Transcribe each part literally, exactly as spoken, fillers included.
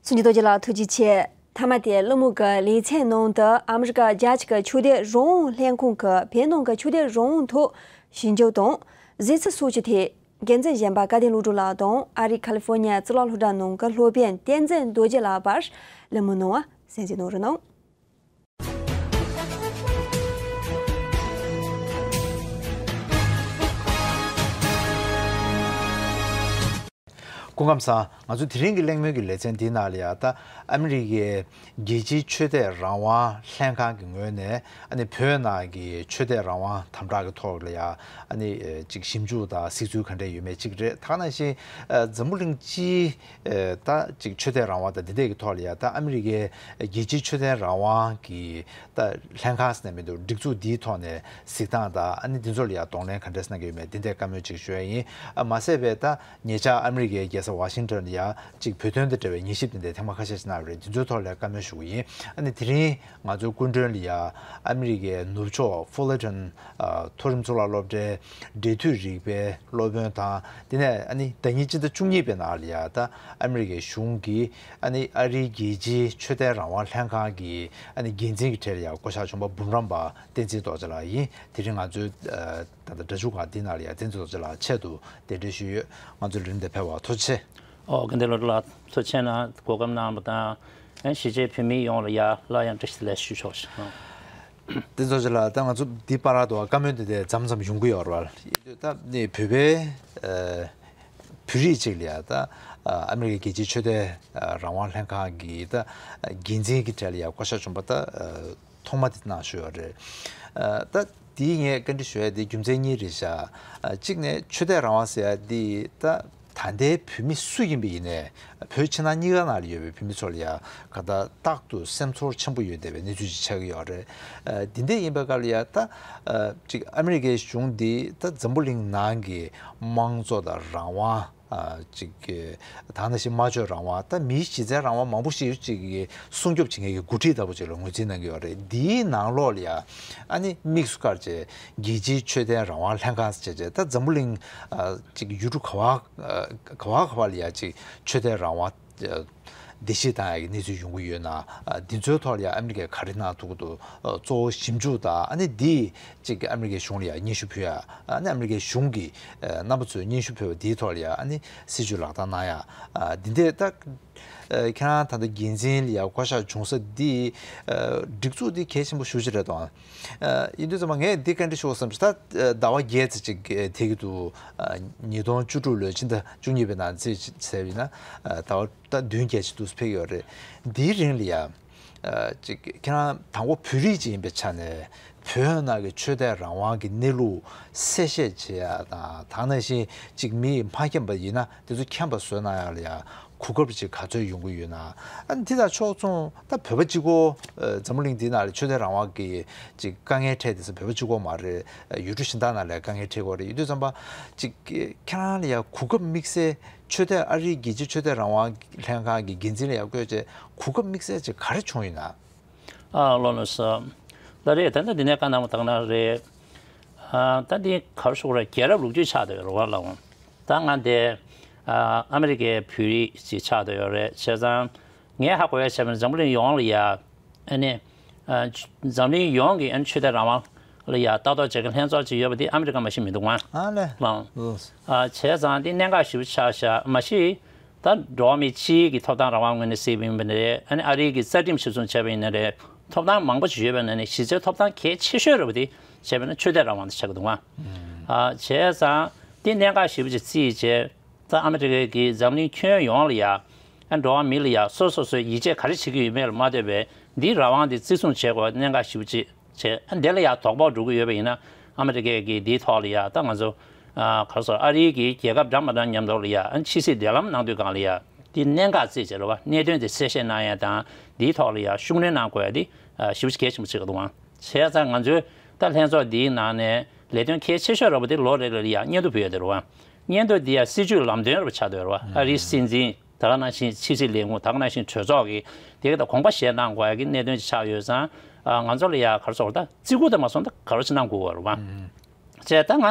སྲུང་སྐྱོབ་རྡོ་རྗེ་ལགས་ཐུགས་རྗེ་ཆེ། མཐའ་མ་དེ་གླེང་མོལ་གྱི་ལེ་ཚན་ནང་དུ་ཨ་མི་རི་ཀ་རྒྱལ་སྤྱི་གི་ཆོས་དད་རང་དབང་ལྷན་ཁང་གིས་བོད་ནང་གི་ཆོས་དད་རང་དབང་ཐོག་ཞིབ་འཇུག་དང་གཟིགས་ཚུལ་སོགས་ཀྱི་ཐད། འགན་འཛིན་གཞོན་པ་སྐལ་ལྡན་བློ་གྲོས་ལགས་དང་ཨ་རིའི་ཁ་ལི་ཧྥོར་ནི་ཡ་གཙུག་ལག་སློབ་གྲྭ་ནང་གི་སློབ་དཔོན་བསྟན་འཛིན་རྡོ་རྗེ་ལགས་བར་གླེང་མོལ་གནང་བ་གསན་གཟིགས་གནང་རོགས་གནང་། སྐུ་ཁམས་བཟང་། ང་ཚོ་དེ་རིང་གི་གླེང་མོལ་གྱི་ལེ་ཚན་འདིའི་ནང་ལ་ཡ་ད་ཨ་མི་རི་ཀའི་རྒྱལ་སྤྱིའི་ཆོས་དད་རང་དབང་ལྷན་ཁང་གི་ངོས་ནས་ཨ་ནི་བོད་ནང་གི་ཆོས་དད་རང་དབང་དམ་དྲག་གི་ཐོག་ལ་ཡ་ཨ་ནི་ཅིག་ཞིབ་འཇུག་དང་གཟིགས་ཚུལ་ག་འདྲ་ཡོད་མེད་གཅིག་རེད། ད་ག་ནང་བཞིན་འཛམ་བུ་གླིང་སྤྱིའི་ད་ཅིག་ཆོས་དད་རང་དབང་དང་འདི་འདྲ་གི་ཐོག་ལ་ཡ་ད་ཨ་མི་རི་ཀའི་རྒྱལ་སྤྱིའི་ཆོས་དད་རང་དབང་གི་ད་ལྷན་ཁང་ཟེར་ན་མི་འདུག་སྒྲིག་འཛུགས་འདིའི་ཐོག་ནས་གཟིགས་སྟངས་དང་ཨ་ནི་འདི་ཚོ་ལ་ཡ་གདོང་ལེན་ག་འདྲ་གནང་གི་ཡོད་མེད་འདི་འདྲའི་བཀའ་མོལ་ཅིག་ཞུ་ཡ་ཡིན། ཨ་མ་ཟད་པའི་ད་ཉེ་ཆར་ཨ་མི་རི་ཀའི་རྒྱལ་ས་ཝ་ཤིང་ཊོན་ལ་ཡ་གཅིག་བོད་དོན་དང་འབྲེལ་བའི་ཉན་ཞིབ་དེ་འདྲའི་ཐེངས་མ་ཁ་ཤས་ཤིག་གནང་བ་རེད། འདི་ཚོའི་ཐོག་ལ་བཀའ་མོལ་ཞུ་གི་ཡིན། ཨ་ནི་དེ་རིང་ང་ཚོའི་སྐུ་མགྲོན་ལ་ཡ་ཨ་མི་རི་ཀའི་ནུབ་ཕྱོགས་ཧྥུ་ལ་ཊོན་ཨ་མཐོ་རིམ་གཙུག་ལག་སློབ་གྲྭའི་འབྲེལ་མཐུད་རིག་པའི་སློབ་དཔོན་དང་དེ་ནས་ཨ་ནི་ཟླ་ཉིན་སྤྱི་ཟླ་བཅུ་གཉིས་པའི་ནང་ལ་ཡ་ད་ཨ་མི་རི་ཀའི་གཞུང་གིས་ཨ་ནི་ཨ་རིའི་རྒྱལ་སྤྱིའི་ཆོས་དད་རང་དབང་ལྷན་ཁང་གི་ཨ་ནི་འགན་འཛིན་གྱི་གྲས་ལ་ཡ་བསྐོ་བཞག་བྱུང་བ་འབུམ་རམས་པ་བསྟན་འཛིན་རྡོ་རྗེ་ལགས་ཡིན། དེ་རིང་ང་ཚོའི་ཨ་ད་ལྟ་སྒྲ་འཇུག་ཁང་འདི་ནང་ལ་ཡ་བསྟན་འཛིན་རྡོ་རྗེ་ལགས་ཆེད་དུ་གདན་འདྲེན་ཞུས་ཡོད། ང་ཚོའི་ལས་རིམ་འདིར་ཕེབས་པར་ཐུགས་རྗེ་ཆེ། ཨོ་དགེ་འདུན་བློ་གྲོས་ལགས་ཐུགས་རྗེ་ཆེ་གནང་། གོ་སྐབས་གནང་བ་དང་ཨ་གཞིས་བྱེས་བོད་མི་ཡོངས་ལ་ཡ་སླར་ཡང་བཀྲ་ཤིས་བདེ་ལེགས་ཞུ་ཆོག་ཞུ། བསྟན་འཛིན་རྡོ་རྗེ་ལགས་ད་ང་ཚོ་འདི་བར་དུ་བཀའ་མོལ་འདི་དེ་མཚམས་མཚམས་ཡོང་གི་ཡོད་རེད་བ། ད་ནི་བོད་པའི་ཨ་བོད་རིགས་ཅིག་ལ་ཡ་ད་ཨ་མི་རི་ཀའི་རྒྱལ་སྤྱིའི་ཆོས་དད་རང་དབང་ལྷན་ཁང་གི་ད་འགན་འཛིན་གྱི་གྲས་ལ་ཡ་བསྐོ་བཞག་བྱུང་བ་ད་ཐོག་མ་དེ་གནང་ཞུ་ཡོད་རེད། ད་དེའི་ངས་བཀའ་འདྲི་ཞུ་ཡ་དེ་རྒྱུ་མཚན་གཉིས་རེད་ཤག་གཅིག་ནས་ཆོས་དད་རང་དབང་ཟེར་ཡ་དེ་ད་ད་ལྟའི་བོད་མི་སུ་ཡིན་པ་ཡིན་ནའི་བོད་ཕྱི་ནང་གཉིས་ཀ་ནང་ལ་ཡོད་པའི་བོད་མི་ཚོ་ལ་ཡ་ག་ད་རྟག་ཏུ་སེམས་ཚོར་ཆེན་པོ་ཡོད་བསྡད་པའི་གནས་ཚུལ་ཅིག་ཆགས་ཀྱི་ཡོད་རེད། འདི་འདྲ་ཡིན་པའི་སྐབས་ལ་ཡ་ད་ཅིག་ཨ་མི་རི་ཀའི་གཞུང་འདི་ད་འཛམ་བུ་གླིང་ནང་གི་དམངས་གཙོ་དང་རང་དབང་ཅིག་གི་ད་ནང་བཞིན་སྨྲ་བརྗོད་རང་དབང་ད་མིའི་གཞི་རྩའི་རང་དབང་མང་པོ་ཞིག་ཅིག་གི་སྲུང་སྐྱོབ་བྱེད་མཁན་གྱི་འགོ་ཁྲིད་ལྟ་བུ་ཅིག་ལ་ངོས་འཛིན་གནང་གི་ཡོད་རེད། འདིའི་ནང་ལོགས་ལ་ཡ་ཨ་ནི་དམིགས་སུ་བཀར་བྱས་རྒྱལ་སྤྱིའི་ཆོས་དད་རང་དབང་ལྷན་ཁང་ཟེར་བྱས་ད་འཛམ་བུ་གླིང་ཅིག་ཡུལ་གྲུ་ག་བ་ག་བ་ག་བ་ལ་ཡ་ཅིག་ཆོས་དད་རང་དབང་བརྡལ་བཤིག་བཏང་ཡ་གི་གནས་ཚུལ་ཡོང་གི་ཡོད་ན། འདི་ཚོའི་ཐོག་ལ་ཡ་ཨ་མི་རི་ཀས་ག་རེ་གནང་ཐུབ་ཀྱི་འདུག་གཙོ་བོ་ཞིབ་འཇུག་དང་ཨ་ནི་འདིས་ཅིག་ཨ་མི་རི་ཀའི་གཞུང་ལ་ཡ་སྙན་ཞུ་ཕུལ་ཡ་ཨ་ནི་ཨ་མི་རི་ཀའི་གཞུང་གི་རྣམ་པ་ཚོས་སྙན་ཞུ་ཕུལ་བ་འདིའི་ཐོག་ལ་ཡ་ཨ་ནི་སྲིད་བྱུས་ལག་བསྟར་གནང་ཡ། འདི་འདྲས་ད་ཁྱེད་རང་ད་ལྟ་འགན་འཛིན་ལ་ཡ་བསྐོ་བཞག་བྱུང་ས་འདི་སྒྲིག་འཛུགས་འདི་གལ་ཆེན་པོ་ཞེ་པོ་ཅིག་རེད་དོ། ཡིན་དུས་ཙམ་པ་ངས་འདི་བཀའ་འདྲི་ཞུ་བསམ་ཞིག་ད་ཟླ་བ་བརྒྱད་ཙམ་ཅིག་འཐེན་གྱི་འདུག་ཉིས་སྟོང་བཅུ་དྲུག་ལོའི་ཕྱི་ཟླ་བཅུ་གཉིས་པའི་ནང་ཚེས་ཟེར་བ་ཡིན་ན་ཟླ་བ་ད་བདུན་བརྒྱད་ཅིག་འདུག་ཕེབས་ཡོད་རེད། འདིའི་རིང་ལ་ཡ། ཅིག་ཁྱེད་རང་དང་པོ་བོད་རིགས་ཅིག་ཡིན་པའི་ཆ་ནས་བོད་ནང་གི་ཆོས་དད་རང་དབང་གི་གནས་ལུགས་གསལ་བཤད་བྱེད་ཡ་དང་ད་ག་ནང་བཞིན་ཅིག་མི་མ་མཁྱེན་པ་ཡིན་ན་དེ་ཚོ་མཁྱེན་པ་བཟོས་གནང་ཡ་ལ་ཡ་གོ་སྐབས་ཅིག་ག་ཚོད་ཡོང་གི་ཡོད་ན། ཨ་ནི་དེ་དང་ཕྱོགས་མཚུངས་ད་བོད་པ་གཅིག་པོ་འཛམ་བུ་གླིང་འདི་ནང་ལ་ཆོས་དད་རང་དབང་གི་ཅིག་དཀའ་ངལ་འཕྲད་དེ་ས་བོད་པ་གཅིག་པོ་མ་རེད། ཡུལ་གྲུ་གཞན་དག་ནང་ལ་དཀའ་ངལ་འཕྲད་ཀྱི་ཡོད་རེད། ཡིན་དུས་ཙམ་པ་ཅིག་ཁྱེད་རང་ལ་ཡ་གོ་སྐབས་དམིགས་བསལ་ཆོས་དད་ཨ་རིའི་རྒྱལ་སྤྱིའི་ཆོས་དད་རང་དབང་ལྷན་ཁང་གི་འགན་འཛིན་ལ་ཡ་བསྐོས་བྱས་གོ་སྐབས་དམིགས་བསལ་ཅིག་ག་རེ་བྱུང་ཡོད་ན། ཨ་ལོ་ལོ་སོ། ལ་རེད་ད་ལྟ་འདི་ནས་བཀའ་གནང་བ་དག་ན་རེད། ཨ་ད་འདི་ག་རེ་ཞུ་དགོས་རེད། རྒྱལ་རབས་ལོ་རྒྱུས་ཆགས་བསྡད་ཡོད་རེད་བ་ལགས། ད་ང་འདི་ཨ་ཨ་མི་རི་ཀའི་བོད་རིགས་ཅིག་ཆགས་བསྡད་ཡོད་རེད། བྱས་ཙང་ངས་ཧ་གོ་ཡ་བྱས་པ་ན་འཛམ་བུ་གླིང་ཡོངས་ལ་ཡ་ཨ་ནི་ཨ་འཛམ་གླིང་ཡོངས་ཀྱི་ཨ་ནི་ཆོས་དད་རང་དབང་ལ་ཡ་ལྟ་རྟོག་བྱེད་མཁན་ལྷན་ཚོགས་ཅིག་ཡོད་པ་འདི་ཨ་མི་རི་ཀ་མ་གཞི་མི་འདུག་ཨང་། ཨ་ལས། ལགས། ཨ་བྱས་ཙང་འདི་གནད་འགག་ཞེ་པོ་ཆགས་ཤག་མ་གཞི། ད་འགྲོ་བ་མི་སྤྱིའི་གི་ཐོབ་ཐང་རང་དབང་ངོས་ནས་གཟིགས་པ་ཡིན་ན་རེད། ཨ་ནི་ཨ་རིའི་གི་རྩ་ཁྲིམས་གཞིར་བཟུང་བྱས་པ་ཡིན་ན་རེད། ཐོབ་ཐང་མང་པོ་ཞིག་ཡོད་པ་ཡིན་ན་ནི་གཞི་རྩའི་ཐོབ་ཐང་གལ་ཆེ་ཤོས་རེད་པ་དེ་བྱས་པ་ན་ཆོས་དད་རང་དབང་དེ་ཆགས་ཀྱི་འདུག་ཨ། ཨ་བྱས་ཙང་དེ་གནད་འགག་ཞེ་པོ་ཅིག་བརྩིས་བྱས། ད་ཨ་མི་རི་ཀའི་གི་འཛམ་གླིང་ཁྱོན་ཡོངས་ལ་ཡ། ཨ་འགྲོ་བ་མི་ལ་ཡ་སོ་སོ་སོའི་ཡིད་ཆེས་ག་རེ་བྱེད་ཀྱི་ཡོད་མེད་ལ་མ་ལྟོས་པའི་འདིའི་རང་དབང་དེ་བརྩི་སྲུང་བྱེད་དགོས་གནད་འགག་ཞེ་པོ་ཅིག་བྱས། ཨ་འདི་ལ་ཡ་དོགས་པ་འགྲོ་གི་ཡོད་པ་ཡིན་ན་ཨ་མི་རི་ཀའི་གི་འདིའི་ཐོག་ལ་ཡ་ད་ང་ཚོ་ཨ་ག་རེ་ཟེར་ཨ་རིའི་གི་རྒྱལ་ཁབ་འདྲ་མ་འདྲ་མཉམ་དུ་ལ་ཡ་ཨ་ཕྱི་སྲིད་འབྲེལ་ལམ་གནང་དུས་སྒང་ལ་ཡ་དེ་གནད་འགག་བརྩིས་བྱས་རེད་བ། གནད་དོན་དེ་གསལ་བཤད་གནང་ཡ་དང་འདིའི་ཐོག་ལ་ཡ་ཤུགས་སྣོན་གནང་དགོས་ཡ་དེ་ཞེ་པོ་ཅིག་གལ་ཆེན་པོ་ཆགས་ཀྱི་འདུག་ཨང་། བྱས་ཙང་ང་ཚོའི་ད་ལྷན་ཚོགས་འདིའི་ནང་ནས་ལས་དོན་གལ་ཆེ་ཤོས་རེད་བ། དེ་ལོ་རེ་རེ་ལ་ཡ་སྙན་ཐོ་ཕུལ་ཡ་དེ་རེད་བ། སྙན་ཐོ་འདི་ཡ་སྲིད་བྱུས་ལམ་སྟོན་རེད་བ་ཆགས་བསྡད་ཡོད་རེད་བ། ཨ་རིའི་སྲིད་འཛིན། ད་ག་ནང་བཞིན་ཕྱི་སྲིད་ལས་ཁུངས། ད་ག་ནང་བཞིན་གྲོས་ཚོགས་ཀྱི་དེ་ག་ད་དགོངས་པ་བཞེས་གནང་དགོས་ཡ་གི་གནད་དོན་ཅིག་ཆགས་ཡོད་ཙང་། ཨ་ང་ཚོ་ལ་ཡ་ག་རེ་ཟེར་ད་བརྩི་བཀུར་དང་མ་སོང་ད་ག་རེ་ཅིག་གནང་དགོས་པ་རེད་བ། བྱས་ད་ང་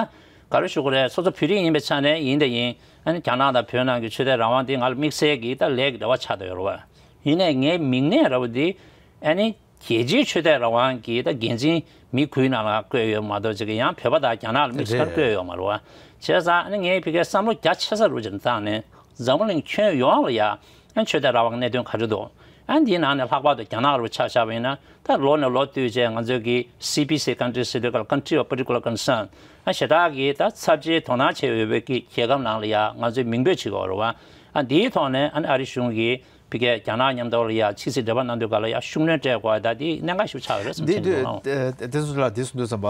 ག་རེ་ཞུ་དགོས་རེད། སོ་སོ་བོད་རིགས་ཡིན་པའི་ཆ་ནས་ཡིན་དང་ཡིན། ཨ་ནི་རྒྱ་ནག་དང་བོད་ནང་གི་ཆོས་དད་རང་དབང་དེ་ང་ལ་དམིགས་བསལ་གྱི་ད་ལས་ཀྱི་འབྲེལ་བ་ཆགས་བསྡད་ཡོད་རེད་བ། ཡིན་ནའི་ངའི་མིང་གནས་ར་བ་འདི་ཨ་ནི་རྒྱལ་སྤྱིའི་ཆོས་དད་རང་དབང་གི་ད་འགན་འཛིན་མི་དགུའི་ནང་ལ་བཀོད་ཡོད་མ་གཏོགས་ཅིག་ཡང་བོད་པ་དང་རྒྱ་ནག་ལ་དམིགས་བསལ་རེད། བཀོད་ཡོད་མ་རེད་བ། བྱས་ཙང་ཨ་ནི་ངའི་ཕ་གིའི་བསམ་བློ་རྒྱ་ཆེ་ས་རུ་ཅིག་བཏང་ནས་འཛམ་བུ་གླིང་ཁྱོན་ཡོངས་ལ་ཡ་ཨ་ཆོས་དད་རང་དབང་གནད་དོན་ག་རེ་འདུག་ཨ་འདིའི་ནང་ནས་ལྷག་པར་དུ་རྒྱ་ནག་རུ་ཆ་བཞག་པ་ཡིན་ན་ད་ལོ་ནས་ལོ་བསྟུད་བྱས་ང་ཚོའི་གི་སི་པི་སི་countries ཟེར་དུས་ག་ལ་country of particular concern ཨ་ཞེ་དྲག་གི་ད་ཚབས་ཆེའི་དོ་སྣང་བྱེད་འོས་པའི་གི་རྒྱལ་ཁབ་ནང་ལ་ཡ་ང་ཚོས་མིང་འབོད་བྱེད་དགོས་རེད་བ། ཨ་འདིའི་ཐོག་ནས་ཨ་ནི་ཨ་རི་གཞུང་གིས་ཕ་གིའི་རྒྱ་ནག་མཉམ་དུ་ལ་ཡ་ཕྱི་སྲིད་འབྲེལ་བ་གནང་དུས་ག་ལ་ཡ་ཤུགས་སྣོན་སྤྲད་དགོས་ད་འདི་གནད་འགག་ཞིག་ཆགས་ཡོད་རེད་བསམ་འདི་གྱི་འདུག་འདི་ལ། འདི་ཚོ་ལ་འདི་གསུང་དུས་ཙམ་པ།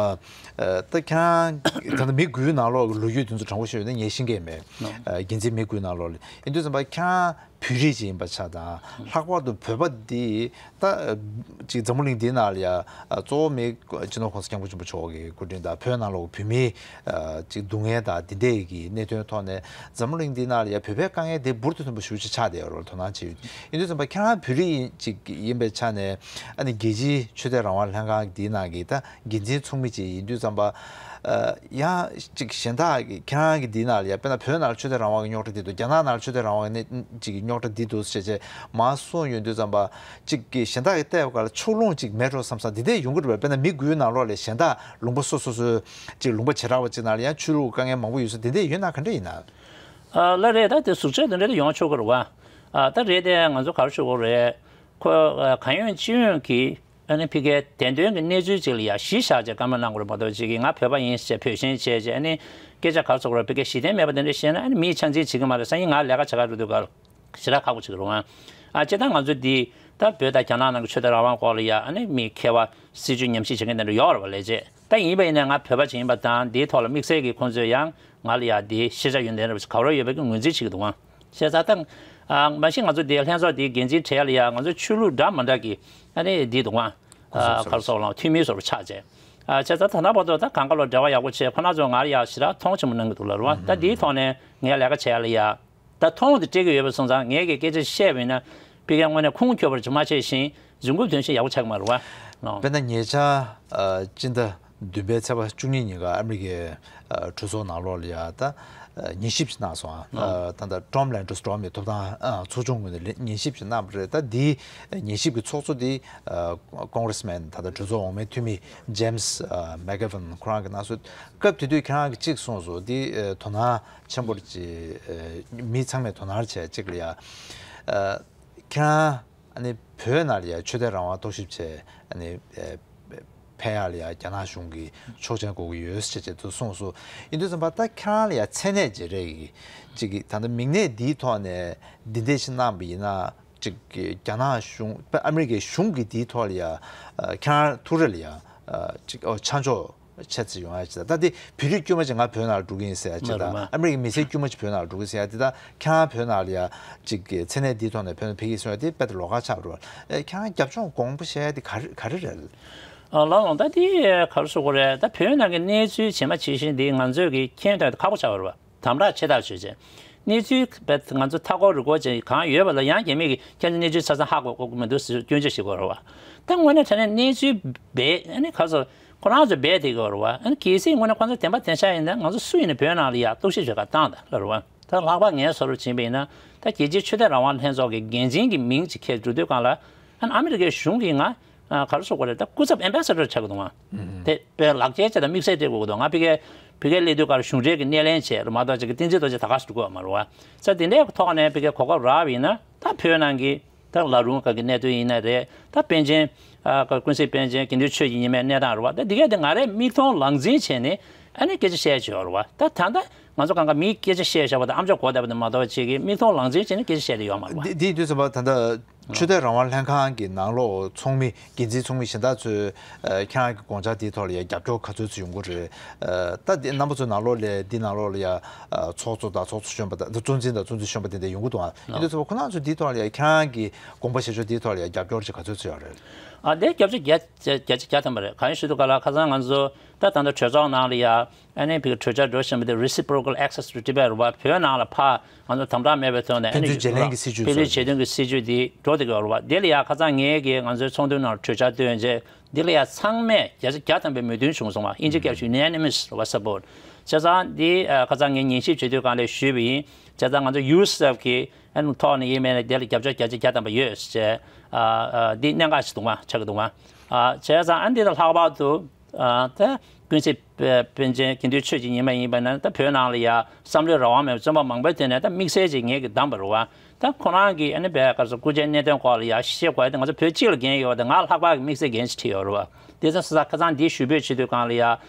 ད་ཁྱེད་རང་ད་ལྟ་མི་དགུའི་ནང་ལོགས་ཀྱི་ལོ་རྒྱུས་དེ་ཚོ་དྲང་པོ་ཤོད་ཡོད་ན་ངས་ཤེས་ཀྱི་མེད། འགན་འཛིན་མི་དགུའི་ནང་ལོགས་ལ་ཡིན་དུས་ཙམ་པ་ཁྱེད་རང་བོད་རིགས་ཅིག་ཡིན་པ་ཆ་དང་ལྷག་པར་དུ་བོད་པ་འདི་ད་ཅིག་འཛམ་བུ་གླིང་འདིའི་ནང་ལ་ཡ་གཙོ་བོ་མི་སྤྱི་ནོར་གོང་ས་སྐྱབས་མགོན་ཆེན་པོ་མཆོག་གི་སྐུ་དྲིན་དང་བོད་ནང་ལོགས་བོད་མིའི་ཅིག་སྡུག་བསྔལ་དང་འདི་འདྲའི་གི་གནད་དོན་ཐོག་ནས་འཛམ་བུ་གླིང་འདིའི་ནང་ལ་ཡ་བོད་པའི་དཀའ་ངལ་དེ་འབུར་དུ་ཐོན་པ་ཞེ་པོ་ཅིག་ཆགས་བསྡད་ཡོད་རེད་དོ་སྣང་བྱེད་ཡོད། ཡིན་དུས་ཙམ་པ་ཁྱེད་རང་བོད་རིགས་ཡིན་ཅིག་ཡིན་པའི་ཆ་ནས་ཨ་ནི་རྒྱལ་སྤྱིའི་ཆོས་དད་རང་དབང་ལྷན་ཁང་འདིའི་ནང་གི་ད་འགན་འཛིན་ཚོགས་མི་ཅིག་ཡིན་དུས་ཙམ་པ། ཡང་ཅིག་གཞན་དག་གི་ཁྱེད་རང་གི་འདིའི་ནང་ལ་ཡ་དཔེར་ན་བོད་ནང་ལ་ཆོས་དད་རང་དབང་གི་རྙོག་དྲ་འདི་འདུག་རྒྱ་ནག་ནང་ལ་ཆོས་དད་རང་དབང་གི་གནད་ཅིག་གི་རྙོག་དྲ་འདི་འདུག་ཟེར་བྱས་མར་གསུངས་ཡོང་དུས་ཙམ་པ་ཅིག་གི་གཞན་དག་གི་ལྟ་བ་ག་ལ་ཕྱོགས་ལྷུང་ཅིག་མེད་འགྲོ་བསམ་ས་འདི་འདྲས་ཡོང་གི་རེད་པ། དཔེར་ན་མི་དགུའི་ནང་ལོགས་ལ་གཞན་དག་ལུང་པ་སོ་སོ་སོའི་ཅིག་ལུང་པ་བྱེ་བྲག་པ་ཅིག་ནང་ལ་ཡང་ཆོས་ལུགས་དཀའ་ངལ་མང་པོ་ཡོད་ས་འདི་འདྲས་ཡོད་ན་ག་འདྲས་ཡིན་ན། ལ་རེད་ད་དེ་ཟུར་ཆོས་འདི་འདྲས་ཡོང་ཆོག་གི་རེད་བ། ད་རེད་དེ་ང་ཚོ་ག་རེ་ཞུ་དགོས་རེད། ཁོ་གང་ཡོང་ཅི་ཡོང་གི་ཨ་ནི་ཕ་གིའི་བདེན་དོན་གྱི་གནས་ཚུལ་ཅིག་ལ་ཡ་གཞི་བཞག་བྱས་བཀའ་མོལ་གནང་དགོས་རེད་མ་གཏོགས་ཅིག་གིས་ང་བོད་པ་ཡིན་ཟེར་བོད་ཞེན་བྱས་བྱས་ཨ་ནི་སྐད་ཆ་ག་རེ་ཟེར་དགོས་རེད་ཕ་གིའི་གཞི་རྟེན་མེད་པ་དེ་འདྲ་བཤད་ན་ཨ་ནི་མིས་ཆང་འཛིང་བྱེད་ཀྱི་མ་རེད། སང་ཉིན་ང་ལས་ཀ་བྱེད་ག་འགྲོ་དུས་ག་ཞེ་དྲག་ཁག་པོ་ཅིག་རེད་ཨ། ཨ་སྤྱིར་བཏང་ང་ཚོ་འདི་ད་བོད་དང་རྒྱ་ནག་ནང་གི་ཆོས་དད་རང་དབང་སྐོར་ལ་ཡ་ཨ་ནི་མི་མཁས་པ་སྲིད་བྱུས་ཉམས་ཞིབ་བྱེད་མཁན་དེ་འདྲ་ཡོད་རེད་བ་ལས་བྱེད། ད་ཡིན་པ་ཡིན་ན་ང་བོད་པ་ཅིག་ཡིན་པ་དང་འདིའི་ཐོག་ལ་དམིགས་བསལ་གྱི་ཁོང་ཚོས་ཡང་ང་ལ་ཡ་འདི་ཤེས་བྱ་ཡོན་ཏན་རེ་བ་ཞིག་ག་རེ་ཡོད་པའི་གི་ངོས་འཛིན་བྱེད་ཀྱི་འདུག་ཨང་། བྱས་ཙང་ད་མ་གཞི་ང་ཚོ་འདིའི་ལྷན་ཚོགས་འདིའི་འགན་འཛིན་གྲས་ལ་ཡ་ང་ཚོ་ཆོས་ལུགས་འདྲ་མ་འདྲ་གི་ཨ་ནི་འདི་འདུག་ཨང་། ག་རེ་ཟེར་ལ་འཐུས་མི་བཟོ་འདྲ་ཆགས་བྱས། བྱས་ཙང་ད་ལྟ་བར་དུ་ད་གང་ག་ལ་འབྲེལ་བ་ཡག་པོ་བྱས་ཁོ་རང་ཚོ་ང་ལ་ཡ་ཞེ་དྲག་མཐོང་ཆེན་པོ་གནང་གི་འདུག་ལབ་རེད་བ། ད་འདིའི་ཐོག་ནས་ངའི་ལས་ཀ་བྱེད་ཡ་ལ་ཡ། ད་མཐོང་དེ་སྤྲད་ཀྱི་ཡོད་པ་སོང་ཙང་ངས་ཀྱི་སྐད་ཆ་བཤད་པ་ཡིན་ན་ཕ་གིའི་དངོས་གནས་ཁུངས་འཁྱོལ་བ་ཅིག་མ་བྱས་ཤིང་རྫུན་རྐུབ་འདོན་ཤེས་ཡག་པོ་ཆགས་ཀྱི་མ་རེད་བ། དཔེར་ན་ཉེ་ཆར་སྤྱི་ཟླ་བདུན་པའི་ཚེས་པ་བཅུ་གཉིས་ཉིན་ཀ་ཨ་མི་རི་ཀའི་གྲོས་ཚོགས་ནང་ལོགས་ལ་ཡ་ད་ཉན་ཞིབ་ཅིག་གནང་སོང་། ད་ལྟ་ཊོམ་ལན་ཌི་སི་ཊོམ་ཡི་ཐོབ་ཐང་ཚོགས་ཆུང་ངོས་ནས་ཉན་ཞིབ་ཅིག་གནང་བ་རེད། ད་འདིའི་ཉན་ཞིབ་ཀྱི་ཚོགས་གཙོ་འདི་ཀོང་གྷི་རེ་སི་མན་ད་ལྟ་གྲོས་ཚོགས་འོག་མའི་འཐུས་མི་ཇེམ་སི་མེག་གྷེ་ཝན་ཁོ་རང་གིས་གནང་སོང་། སྐབས་དེ་དུས་ཁྱེད་རང་གིས་གཅིག་གསུངས་སོང་འདི་དོ་སྣང་ཆེན་པོར་ཅིག་མི་ཚང་མས་དོ་སྣང་བྱས་གཅིག་ལ་ཡ། ཁྱེད་རང་ཨ་ནི་བོད་ནང་ལ་ཡ་ཆོས་དད་རང་དབང་རྟོག་ཞིབ་བྱས་ཨ་ནི་ཕེབས་ཡག་ལ་ཡ་རྒྱ་ནག་གཞུང་གི་ཆོག་མཆན་དགོས་ཀྱི་ཡོད་ཅེས་བྱས་ཚུལ་གསུངས་སོང་། ཡིན་དུས་ཙམ་པ་ད་ཁྱེད་རང་ལ་ཡ་མཚན་གནས་བརྗེ་རེས་ཀྱི་ཅིག་ད་ལྟ་མིང་གནས་འདིའི་ཐོག་ནས་འདི་འདྲས་ཞིག་གནང་བ་ཡིན་ན་ཅིག་རྒྱ་ནག་གཞུང་ཨ་མི་རི་ཀའི་གཞུང་གི་འདིའི་ཐོག་ལ་ཡ་ཁྱེད་རང་ཐུགས་རེ་ལ་ཡ་ཅིག་ཆ་འཇོག་ཆེ་ཙམ་ཡོང་ཡ་ཅིག་དང་། ད་དེ་བོད་རིགས་དཀྱུས་མ་ཅིག་ང་བོད་ནང་ལ་འགྲོ་གི་ཡིན་ཟེར་ཡ་ཅིག་དང་། ཨ་མི་རི་ཀའི་མི་སེར་དཀྱུས་མ་ཅིག་བོད་ནང་ལ་འགྲོ་གི་ཟེར་ཡ་དེ་དང་ཁྱེད་རང་བོད་ནང་ལ་ཡ་ཅིག་གི་མཚན་གནས་འདིའི་ཐོག་ནས་བོད་ནང་ཕེབས་ཀྱི་ཡིན་གསུང་ཡ་དེ་དཔེ་དེ་ལོགས་ཀ་ཆགས་འགྲོ། ཨེ་ཁྱེད་རང་རྒྱབ་ལྗོངས་དགོངས་པ་བཞེས་ཡ་དེ་ག་རེ་ག་རེ་རེད། ལགས་ལགས་ད་དེ་ག་རེ་ཟེར་དགོས་རེད། ད་བོད་ནང་གི་གནས་ཚུལ་ཇི་མ་ཇི་བཞིན་འདི་ང་ཚོས་ཀྱི་མཁྱེན་ཐོན་དེ་ཁག་པོ་ཆགས་པ་རེད་བ། དམ་དྲག་ཆེ་ཐག་ཆོད་བྱས། གནས་ཚུལ་བས་ང་ཚོ་མཐའ་འཁོར་རི་སྐོར་བྱས་གང་ཡོད་པ་ལ་ཡང་རྒྱ་མི་གིས་ཁྱེད་ཚོ་གནས་ཚུལ་ཆ་ཚང་ཧ་གོ་གོ་གི་མི་འདུག་ཟེར་སྐྱོན་བརྗོད་བྱེད་དགོས་རེད་བ། ད་དངོས་གནས་དྲང་གནས་གནས་ཚུལ་སྦས་ཨ་ནི་ག་ཚོད་ཁོ་རང་ཚོ་སྦས་བསྡད་ཀྱི་ཡོད་རེད་བ། ཨ་ནི་གལ་སྲིད་དངོས་གནས་ཁོ་ཚོ་བདེན་པ་བདེན་ཤ་ཡིན་ན་ང་ཚོ་སུ་ཡིན་ནའི་བོད་ནང་ལ་ཡ་རྟོག་ཞིབ་བྱེད་གར་བཏང་དང་ལབ་རེད་བ། ད་ལྷག་པར་ངས་བཟོ་འདྲ་བྱས་པ་ཡིན་ན་ད་རྒྱལ་སྤྱིའི་ཆོས་དད་རང་དབང་ལྷན་ཚོགས་ཀྱི་འགན་འཛིན་གྱི་མིང་ཅིག་འཁྱེར་འགྲོ་དུས་སྒང་ལ་ཨ་ནི་ཨ་མི་རི་ཀའི་གཞུང་གིས་ང་ཨ་ག་རེ་ཟེར་དགོས་རེད། ད་སྐུ་ཚབ་ཨེམ་བྷེ་ས་ཌར་ཆགས་ཀྱི་འདུག་ང་། དེ་དཔེ་ལག་ཁྱེར་བྱས་དང་དམིགས་བསལ་སྤྲད་དགོས་ཀྱི་འདུག་ང་ཕ་གིའི་ཕ་གིའི་སླེབས་དུས་ཀར་གཞུང་འབྲེལ་གྱི་སྣེ་ལེན་བྱས་རེད་མ་གཏོགས་ཅིག་གི་བསྟན་འཛིན་རྡོ་རྗེ་ད་ག་ཞིག་འགྲོ་གི་ཡོད་མ་རེད་བ། ས་དེ་འདྲའི་ཐོག་ནས་ཕ་གིའི་གོ་སྐབས་རག་པ་ཡིན་ན་ད་བོད་ནང་གི་ད་ལ་རུང་ག་གི་གནད་དོན་ཡིན་ན་རེད། ད་པཎ་ཆེན་ཨ་ཀུན་གཟིགས་པཎ་ཆེན་དགེ་འདུན་ཆོས་ཀྱི་ཉི་མའི་གནས་སྟངས་རེད་བ། ད་འདི་གས་དེ་ང་རས་མིག་མཐོང་ལག་འཛིན་བྱས་ནས་ཨ་ནི་སྐད་ཆ་བཤད་ཀྱི་ཡོད་རེད་བ། ད་ད་ལྟ་ང་ཚོ་གང་ག་མིའི་སྐད་ཆ་བཤད་བཞག་པ་དང་ཨམ་ཅོག་གོ་བསྡད་པ་དེ་མ་གཏོགས་ཅིག་གི་མིག་མཐོང་ལག་འཛིན་བྱས་ནས་སྐད་ཆ་བཤད་དེ་ཡོད་མ་རེད་བ། འདི་འདི་དུས་ཙམ་པ་ད་ལྟ་ཆོས་དད་རང་དབང་ལྷན་ཁང་གི་ནང་ལོགས་ཚོགས་མི་འགན་འཛིན་ཚོགས་མི་གཞན་དག་ཚོས་ཨ་ཁྱེད་རང་གི་དགོངས་འཆར་འདིའི་ཐོག་ལ་ཡ་རྒྱབ་སྐྱོར་ག་ཚོད་ཚོད་ཡོང་གི་རེད། ཨ་ད་འདི་རྣམ་པ་ཚོའི་ནང་ལོགས་ལ་འདི་ནང་ལོགས་ལ་ཡ་ཨ་ཚོགས་གཙོ་དང་ཚོགས་གཙོ་གཞོན་པ་དང་གཙོ་འཛིན་དང་གཙོ་འཛིན་གཞོན་པ་དེ་འདྲ་ཡོང་གི་འདུག་ཨ། ཡིན་དུས་ཙམ་པ་ཁོ་རང་ཚོས་འདིའི་ཐོག་ལ་ཡ་ཁྱེད་རང་གི་དགོངས་པ་བཞེས་ཕྱོགས་འདིའི་ཐོག་ལ་ཡ་རྒྱབ་སྐྱོར་ཅིག་ག་ཚོད་ཚོད་ཡོད་རེད། ཨ་དེ་རྒྱབ་ལྗོངས་རྒྱ་ཆེ་རྒྱ་ཆེ་རྒྱ་ཐམ་པ་རེད། གང་ཡིན་ཞུ་དུས་ག་ལ་ཁ་སང་ང་ཚོ་ད་ད་ལྟ་གྲོས་ཚོགས་ནང་ལ་ཡ་ཨ་ནི་ཕ་གི་གྲོས་འཆར་འགྲོ་བཞིན་པ་དེ་Reciprocal Access to Tibet རེད་བ། བོད་ནང་ལ་ཕར་ང་ཚོ་དམ་དྲག་མེད་པའི་ཐོག་ནས་ཕན་ཚུན་བརྗེ་ལེན་གྱི་སྲིད་ཇུས་ཕན་ཚུན་བརྗེ་མཐུན་གྱི་སྲིད་ཇུས་འདི་འགྲོ་བསྡད་ཀྱི་ཡོད་རེད་བ། དེ་ལ་ཡ་ཁ་སང་ངས་ཀྱིས་ང་ཚོའི་ཚོགས་འདུའི་ནང་གྲོས་འཆར་བཏོན་རྗེས་འདི་ལ་ཡ་ཚང་མས་བརྒྱ་ཆ་བརྒྱ་ཐམ་པའི་མོས་མཐུན་བྱུང་སོང་བ། ཨིན་ཇི་སྐད་ཞུ་unanimous རེད་བ་support། བྱས་ཙང་འདི་ཨ་ཁ་སང་ངས་ཉན་ཞིབ་བྱེད་དུས་སྒང་ལ་ཞུས་པ་ཡིན། བྱས་ཙང་ང་ཚོ་ཡུ་ཨེས་ཨེཕ་གི་ཨ་ནི་ཐོག་ནས་ཡིན་མིན་ལ་དེ་ལ་རྒྱབ་སྐྱོར་བརྒྱ་ཆ་བརྒྱ་ཐམ་པ་ཡོད་ཅེས། ཨ་ཨ་འདི་གནད་འགག་ཞིག་འདུག་མ་ཆགས་ཀྱི་འདུག་མ། ཨ་བྱས་ཙང་ཨ་འདི་དང་ལྷག་པར་དུ་ཨ་ད་ཀུན་གཟིགས་པཎ་ཆེན་དགེ་འདུན་ཆོས་ཀྱི་ཉི་མ་ཡིན་པ་ན་ད་བོད་ནང་ལ་ཡ་བསམ་བློའི་རང་དབང་མེད་པ་བཙོན་པ་མང་པོའི་དོན་ནས་ད་དམིགས་བསལ་ཅིག་ངེད་ཀྱིས་བདམས་པ་རེད་བ། ད་ཁོ་རང་གིས་ཨ་ནི་བས་ག་ཚོད་སྐུ་ཕྱྭའི་གནད་དོན་སྐོར་ལ་ཡ་བཤད་དགོས་ཡ་དེ་ང་ཚོ་བོད་སྤྱི་ལ་འགན་ཡོད་པ་དེ་ང་ལྷག་པར་གྱི་དམིགས་བསལ་འགན་ཞིག་ཁྲིད་ཡོད་རེད་བ། དེ་ཚོ་ས་ས་ཁ་སང་འདི་ཞུ་འབོད་བྱེད་དུས་སྒང་ལ་ཡ་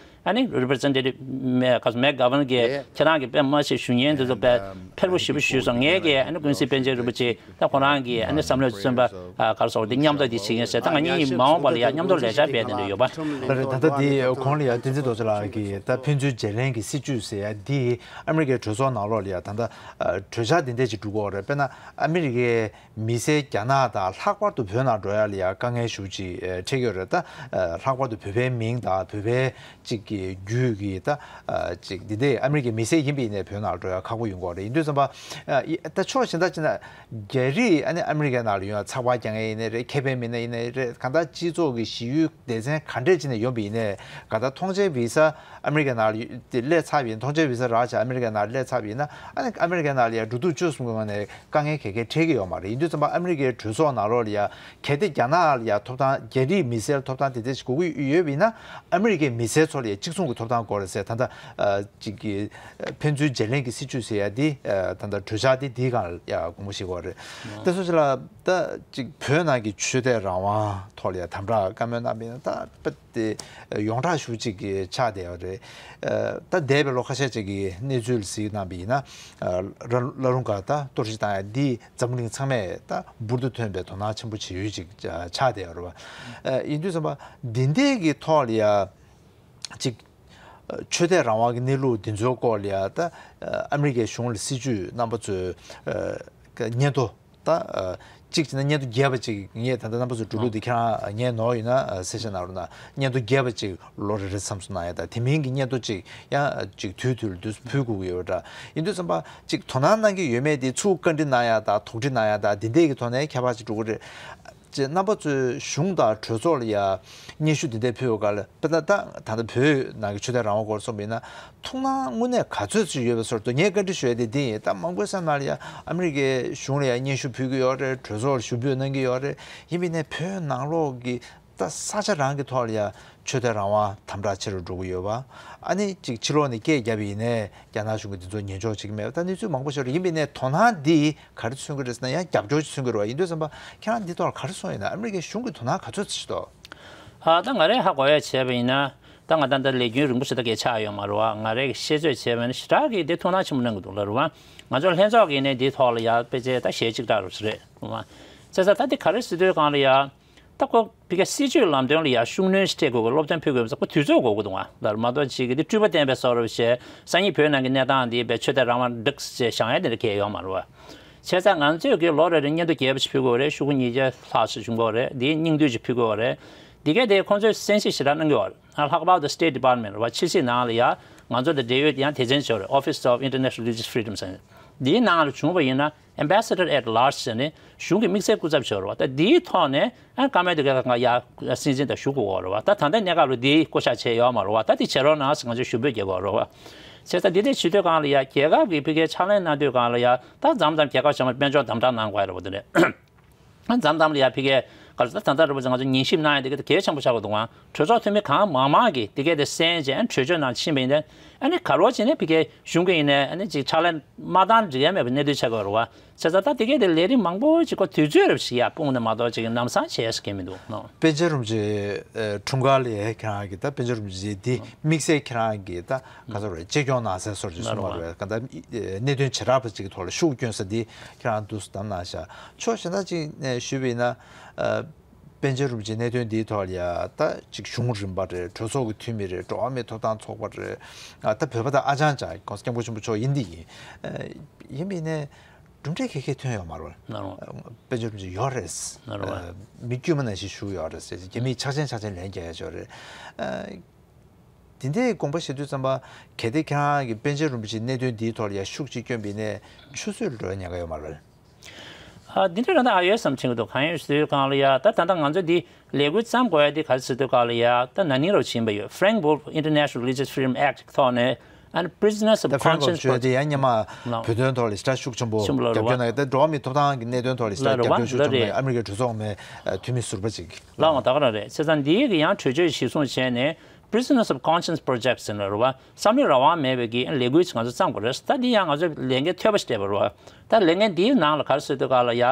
ཨ་ནི་རི་པི་རི་ཛེན་ཊེ་ཊིབ་མེ་ག་ཚོད་མེ་གྷ་ཝར་ནར་གྱིས་ཁྱེད་རང་གིས་དཔེ་མ་ཞིག་ཞུ་ཉན་དེ་ཚོ་དཔེ་ཕེར་པོ་ཞེ་པོ་ཞུས་སོང་། ངས་ཀྱིས་ཨ་ནི་ཀུན་གཟིགས་པཎ་ཆེན་རིན་པོ་ཆེ་ད་ཁོ་རང་གིས་ཨ་ནི་བསམ་བློའི་བཙོན་པ་ག་རེ་ཟེར་དེ་མཉམ་དུ་དེ་བྱེད་ཀྱིན་ཟེར། ད་ང་གཉིས་མ་འོངས་པ་ལ་ཡ་མཉམ་དུ་ལས་འཆར་སྤེལ་བསྡད་འདོད་ཡོད་པ། ད་ལྟ་འདི་གོང་ལ་ཡ་བསྟན་འཛིན་རྡོ་རྗེ་ལགས་ཀྱིས་ད་ཕན་ཚུན་བརྗེ་ལེན་གྱི་སྲིད་བྱུས་ཟེར་ཡ་འདི་ཨ་མི་རི་ཀའི་གྲོས་ཚོགས་ནང་ལོགས་ལ་ཡ་ད་ལྟ་གྲོས་འཆར་འདི་འདྲ་ཅིག་འགྲོ་གི་ཡོད་རེད། དཔེར་ན་ཨ་མི་རི་ཀའི་མི་སེར་རྒྱ་ནག་དང་ལྷག་པར་དུ་བོད་ནང་འགྲོ་ཡ་ལ་ཡ་དཀའ་ངལ་ཞེ་པོ་ཅིག་འཕྲད་ཀྱི་ཡོད་རེད། ད་ལྷག་པར་དུ་བོད་པའི་མིང་དང་བོད་པའི་ཅིག་གི་རྒྱུད་ཀྱི་ད་ཅིག་འདི་འདྲའི་ཨ་མི་རི་ཀའི་མི་སེར་ཡིན་པ་ཡིན་ནའི་བོད་ནང་འགྲོ་ཡ་ཁག་པོ་ཡོང་གི་ཡོད་རེད། ཡིན་དུས་ཙམ་པ་ད་ཕྱོགས་གཞན་དག་ཅིག་ན་རྒྱ་རིགས་ཨ་ནི་ཨ་མི་རི་ཀའི་ནང་ལ་ཡོང་ཡ་ཚགས་པར་རྒྱག་མཁན་ཡིན་ནའི་རེད། མཁས་པའི་མི་སྣ་ཡིན་ནའི་རེད། གང་ལྟར་སྤྱི་ཚོགས་ཀྱི་གཞི་ཡུལ་སྡེ་ཚན་ག་འདྲས་ཅིག་ནས་ཡོང་པ་ཡིན་ནའི་གང་ལྟར་ཐོངས་མཆན་བི་ས་ཨ་མི་རི་ཀའི་ནང་ལ་ཡོད་དེ་སླེབས་ཚར་བ་ཡིན། ཐོངས་མཆན་བི་ས་རག་བྱས་ཨ་མི་རི་ཀའི་ནང་སླེབས་ཚར་བ་ཡིན་ན་ཨ་ནི་ཨ་མི་རི་ཀའི་ནང་ལ་ཡ་འགྲོ་འདུག་སྤྱོད་གསུམ་གྱི་ངོས་ནས་དཀའ་ངལ་ག་གེ་འཕྲད་ཀྱི་ཡོད་མ་རེད། ཡིན་དུས་ཙམ་པ་ཨ་མི་རི་ཀའི་གྲོས་ཚོགས་ནང་ལོགས་ལ་ཡ་གལ་ཏེ་རྒྱ་ནག་ལ་ཡ་ཐོབ་ཐང་རྒྱ་རིགས་མི་སེར་ལ་ཐོབ་ཐང་དེ་འདྲ་ཞིག་དགོས་ཀྱི་ཡོད་པ་ཡིན་ན་ཨ་མི་རི་ཀའི་མི་སེར་ཚོ་ལ་ཡ་གཅིག་མཚུངས་ཀྱི་ཐོབ་ཐང་དགོས་རེད་ཟེར། ད་ལྟ་ཅིག་གི་ཕན་ཚུན་བརྗེ་ལེན་གྱི་སྲིད་བྱུས་ཟེར་ཡ་འདི་ད་ལྟ་གྲོས་འཆར་འདི་འདིའི་སྒང་ལ་ཡ་དགོངས་པ་བཞེས་དགོས་རེད། དེ་སོ་ཅིག་ལ་ད་ཅིག་བོད་ནང་གི་ཆོས་དད་རང་དབང་ཐོག་ལ་ཡ་དམ་དྲག་བཀའ་མོལ་གནང་བ་ཡིན་ན་ད་དཔེ་དེ་ཡོངས་གྲགས་ཤུགས་ཅིག་གི་ཆགས་བསྡད་ཡོད་རེད། ད་འདས་པའི་ལོ་ཁ་ཤས་ཅིག་གི་གནས་ཚུལ་གཟིགས་གནང་བ་ཡིན་ན་ལ་ལ་རུང་ག་ད་གཏོར་བཤིག་བཏང་ཡ་འདི་འཛམ་བུ་གླིང་ཚང་མས་ད་འབུར་དུ་ཐོན་པའི་དོ་སྣང་ཆེན་པོ་བྱེད་ཡུལ་ཅིག་ཆགས་བསྡད་ཡོད་རེད་བ། ཡིན་དུས་ཙམ་པ་འདི་འདྲས་ཀྱི་ཐོག་ལ་ཡ་ཅིག་ཆོས་དད་རང་དབང་གི་གནས་ལུགས་འདི་ཚོའི་སྐོར་ལ་ཡ་ད་ཨ་མི་རི་ཀའི་གཞུང་ལ་སྲིད་བྱུས་རྣམ་པ་ཚོའི་སྙན་ཐོ་ད་གཅིག་བྱས་ན་སྙན་ཐོ་རྒྱས་པ་ཅིག་ངས་ད་ལྟ་རྣམ་པ་ཚོ་འགྲོ་ལུགས་འདི་ཁྱེད་རང་ངས་ནོར་ཡོད་ན་གསལ་བཤད་གནང་རོགས་གནང་། སྙན་ཐོ་རྒྱས་པ་ཅིག་ལོ་རེ་རེ་མཚམས་སུ་གནང་ཡ་ད་དེ་མིན་གྱི་སྙན་ཐོ་ཅིག་ཡང་ཅིག་དུས་དུས་ལ་དུས་སུ་ཕུལ་དགོས་ཀྱི་ཡོད་འདྲ། ཡིན་དུས་ཙམ་པ་ཅིག་དོ་སྣང་གནང་གི་ཡོད་མེད་དེ་ཚུར་བཀའ་འདྲི་གནང་ཡ་ད་དོགས་འདྲི་གནང་ཡ་ད་འདི་འདྲས་ཀྱི་ཐོག་ནས་ཁྱད་པར་ཅིག་འགྲོ་གི་རེད། ཅེས་རྣམ་པ་ཚོས་གཞུང་དང་གྲོས་ཚོགས་ལ་ཡ་སྙན་ཞུ་འདི་འདྲ་ཕུལ་བའི་སྐབས་ལ་དཔེར་ན་ད་ད་ལྟ་བོད་ནང་གི་ཆོས་དད་རང་དབང་སྐོར་གསུངས་པ་ཡིན་ན་ཐུགས་སྣང་དངོས་གནས་ག་ཚོད་ཅིག་ཡོད་པའི་བཟོ་འདྲ་འདུག་ངས་བཀའ་འདྲི་ཞུ་ཡ་དེ་འདི་ཡིན། ད་མང་པོའི་སེམས་ནང་ལ་ཡ་ཨ་མི་རི་ཀའི་གཞུང་ལ་ཡ་སྙན་ཞུ་ཕུལ་གྱི་ཡོད་རེད། གྲོས་ཚོགས་ལ་ཞུ་འབོད་གནང་གི་ཡོད་རེད། ཡིན་པ་ཡིན་ནའི་བོད་ནང་ལོགས་ཀྱི་ད་ས་ཆ་རང་གི་ཐོག་ལ་ཡ་ཆོས་དད་རང་དབང་དམ་དྲག་ཆེ་རུ་འགྲོ་གི་ཡོད་པ། ཨ་ནི་ཅིག་ཕྱི་ལོགས་ནས་སྐད་བརྒྱབ་པ་ཡིན་ནའི་རྒྱ་ནག་གཞུང་གིས་འདི་ཚོ་ཉན་འཇོག་བྱེད་ཀྱི་མེད་པ་ད་གནས་ཚུལ་མང་པོ་ཞིག་རེད། ཡིན་པ་ཡིན་ནའི་དོ་སྣང་འདི་ག་རེ་མཚོན་གྱི་རེད་ཟེར་ན་ཡང་རྒྱབ་སྐྱོར་ཅིག་མཚོན་གྱི་རེད་བ། ཡིན་དུས་ཙམ་པ་ཁྱེད་རང་འདི་ཐོག་ལ་ག་རེ་གསུངས་ཡོད་ན། ཨ་མི་རི་ཀའི་གཞུང་གིས་དོ་སྣང་ག་ཚོད་བྱེད་ཀྱི་འདུག་ཨ་ད་ང་རས་ཧ་གོ་ཡ་བྱས་པ་ཡིན་ན་ད་ང་ད་ལྟ་ལས་རྒྱུན་རིང་པོ་ཞིག་ད་གས་ཆགས་ཡོད་མ་རེད་བ། ང་རས་ཤེས་ཚོད་བྱས་པ་ཡིན་ན་ཞེ་དྲག་གིས་འདི་ཐུགས་སྣང་ཆེན་པོ་གནང་གི་འདུག་ལབ་རེད་བ། ང་ཚོ་ལྷན་ཚོགས་ཀྱིས་ནས་འདིའི་ཐོག་ལ་ཡ་དཔེ་ཆའི་ད་ཞལ་གཅིག་གྲགས་རུ་རེད་བ། བྱས་ཙང་ད་འདི་ག་རེ་ཟེར་དུས་གང་ལ་ཡ། ད་ཁོ་ཕ་གིའི་སྲིད་བྱུས་ལམ་སྟོན་ལ་ཡ་ཤུགས་སྣོན་ཞིག་སྤྲད་དགོས་ཀྱི་སློབ་སྟོན་ཕུལ་དགོས་པ་ཁོ་དུས་ཚོད་དགོས་ཀྱི་འདུག་ཨ། ལར་མ་གཏོགས་ཅིག་གི་འདི་སྤྲུལ་པ་བསྟན་པའི་བཟོ་འདྲ་བྱས་སང་ཉིན་བོད་ནང་གི་གནས་སྟངས་འདི་བས་ཆོས་དད་རང་དབང་འགྲིག་ཅེས་བཞེངས་ཡ་དེ་འདྲ་གལ་ཡོད་མ་རེད་བ། བྱས་ཙང་ང་ཚོས་ཀྱི་ལོ་རེ་རེ་སྙན་ཐོ་རྒྱས་པ་ཞིག་ཕུལ་དགོས་རེད། ཤོག་གུ་ཉིས་བརྒྱ་ལྷག་ཞིག་བྱུང་དགོས་རེད། འདིའི་སྙིང་བསྡུས་ཅིག་ཕུལ་དགོས་རེད། འདི་གས་དེ་ཁོང་ཚོས་གསན་གཟིགས་ཞེ་དྲག་གནང་གི་ཡོད་རེད། ཨ་ལྷག་པར་དུ་State Department རེད་བ། ཕྱི་སྲིད་ནང་ལ་ཡ་ང་ཚོ་དང་འབྲེལ་ཡོད་དེ་ཡང་དེ་ཚན་ཅིག་ཡོད་རེད། Office of International Religious Freedom ཟེར། འདིའི་ནང་ལ་བྱུང་བ་ཡིན་ན། Ambassador at Large ཟེར་ནས་གཞུང་གི་དམིགས་བསལ་སྐུ་ཚབ་ཞིག་ཡོད་རེད་བ། ད་འདིའི་ཐོག་ནས་ཨ་བཀའ་མོལ་དེ་ག་ང་ཡ་སྲིད་འཛིན་དང་ཞུ་དགོས་ཀྱི་ཡོད་རེད་བ། ད་ད་ལྟའི་གནས་སྐབས་ལ་འདི་བསྐོ་བཞག་བྱས་ཡོད་མ་རེད་བ། ད་འདི་བྱེད་རོགས་གནང་ཟེར་ང་ཚོས་ཞུ་འབོད་རྒྱག་དགོས་རེད་བ། བྱས་ཙང་འདི་འདྲ་བྱེད་དུས་སྒང་ལ་ཡ་རྒྱལ་ཁབ་ཀྱི་ཕ་གིའི་ཕྱག་ལས་གནང་དུས་སྒང་ལ་ཡ་ད་མཚམས་མཚམས་རྒྱལ་ཁབ་གཞན་པ་དཔལ་འབྱོར་དམ་དྲག་གནང་དགོས་རེད་བ། དེ་འདྲ། མཚམས་མཚམས་ལ་ཡ་ཕ་གིའི་ག་རེ་ད་ད་ལྟ་རེད་བ། ང་ཚོ་ཉན་ཞིབ་གནང་ཡ་དེ་ག་དེ་གལ་ཆེན་པོ་ཆགས་ཀྱི་འདུག་ཨང་། གྲོས་ཚོགས་འཐུས་མི་གང་མང་མང་གིས་དེ་གས་དེ་གསན་བྱས་ཨ་ནི་གྲོས་ཆོད་ནང་ཕྱིན་པ་ཡིན་ན་ཨ་ནི་ག་རེ་བྱས་ནས་ཕ་གིའི་གཞུང་གི་ཡིན་ནའི་ཨ་ནི་ཅིག་ཕྱག་ལས་མ་བཏང་འགྲིག་ཡ་མེད་པའི་གནད་དོན་ཆགས་ཀྱི་ཡོད་རེད་བ། བྱས་ཙང་ད་དེ་གས་དེ་ལས་རིམ་མང་པོ་ཅིག་ཁོ་དུས་ཚོད་རེ་ཞིག་ཡ་སྤུངས་ནས་མ་གཏོགས་ཅིག་ལམ་སང་བྱས་ཟེར་མཁན་མི་འདུག་ནོ། པཎ་ཆེན་རིན་པོ་ཆེ་འཁྲུངས་སྐར་ལ་ཡ་ཁྱེད་རང་གིས་ད་པཎ་ཆེན་རིན་པོ་ཆེ་འདི་དམིགས་བསལ་ཁྱེད་རང་གིས་ད་ག་ཚོད་རེད་གཅེས་སྐྱོང་གནང་སའི་སོར་ཅིག་གསུངས་པ་རེད། ག་ད་གནད་དོན་བྱེ་བྲག་པ་ཅིག་གི་ཐོག་ལ་ཤུགས་བསྐྱོན་ས་འདི་ཁྱེད་རང་འདུག་སེ་བདམས་གནང་ཤག་ཕྱོགས་གཞན་དག་ཅིག་ནས་ཞུས་པ་ཡིན་ན། པཎ་ཆེན་རིན་པོ་ཆེའི་གནད་དོན་འདིའི་ཐོག་ལ་ཡ་ད་ཅིག་གཞུང་རིམ་པ་རེད། གྲོས་ཚོགས་ཀྱི་འཐུས་མི་རེད། འགྲོ་བ་མིའི་ཐོབ་ཐང་ཚོགས་པ་རེད། ཨ་ད་བོད་པ་དང་ཨ་ཅང་ཅང་༸གོང་ས་༸སྐྱབས་མགོན་ཆེན་པོ་མཆོག་ཡིན་འདི་ཡིན། ཡིན་པ་ཡིན་ནའི་གྲུབ་འབྲས་ག་གེ་ཐོན་ཡོད་མ་རེད། ནོ། པཎ་ཆེན་རིན་པོ་ཆེ་ཡོད་རེད། ནོ། མི་དཀྱུས་མ་ནང་བཞིན་བཞུགས་ཡོད་རེད། རྒྱ་མིས་ཆག་ཆེན་ཆག་ཆེན་ལན་རྒྱག་ཡ་ཅིག་ཡོད་རེད། དེ་འདྲའི་དགོངས་པ་བཞེས་དུས་ཙམ་པ་གལ་ཏེ་ཁྱེད་རང་གིས་པཎ་ཆེན་རིན་པོ་ཆེའི་གནད་དོན་འདིའི་ཐོག་ལ་ཡ་ཤུགས་ཅིག་བསྐྱོན་པ་ཡིན་ནའི་ཆུད་ཟོས་འགྲོ་ཡ་ཉེན་ཁ་ཡོད་མ་རེད། ཨ་འདི་འདྲ་རང་ད་ཨ་ཡོད་བསམ་ཕྱིན་གི་འདུག་གང་ཡིན་ཟེར་དུས་སྒང་ལ་ཡ་ད་ད་ལྟ་ང་ཚོ་འདི་ལས་འགུལ་བརྩམས་དགོས་ཡ་འདི་ག་རེ་ཟེར་དུས་སྒང་ལ་ཡ་ད་ན་ནིང་རུ་ཕྱིན་པ་ཡོད། Frank Wolf International Religious Freedom Act ཐོག་ནས་ and prisoners of conscience project ལ་རེད་བ། ལ་རེད་བ། ལ་རེད་བ། ལ་རེད་བ། ད་འགྲོ་བ་མིའི་ཐོབ་ཐང་གི་གནད་དོན་ཐོག་ལ་ཞེ་དྲག་ཤུགས་ཆེན་པོ་རྒྱབ་སྐྱོར་གནང་ཡོད། ད་འགྲོ་བ་མིའི་ཐོབ་ཐང་གི་གནད་དོན་ཐོག་ལ་ཞེ་དྲག་རྒྱབ་སྐྱོར་ཤུགས་ཆེན་པོ་གནང་ཡོད་ཨ་མི་རི་ཀའི་གྲོས་ཚོགས་ནས་འཐུས་མི་ཟུར་པ་ཅིག་ལ་འོ་ད་ག་རང་རེད། བྱས་ཙང་འདིའི་གི་ཡང་གྲོས་ཆོད་གཞིར་བཟུང་བྱས་ནས་Prisoners of Conscience Project ཟེར་ནས་རེད་བ། བསམ་བློའི་རང་དབང་མེད་པའི་གི་ལས་འགུལ་ཅིག་ང་ཚོ་བརྩམས་དགོས་རེད། ད་འདི་ཡང་ང་ཚོ་ལས་འགན་ཐོལ་པ་ཞིག་སྤྲད་པ་རེད་བ། ད་ལས་འགན་འདིའི་ནང་ལ་ག་རེ་ཟེར་དུས་ག་ལ་ཡ།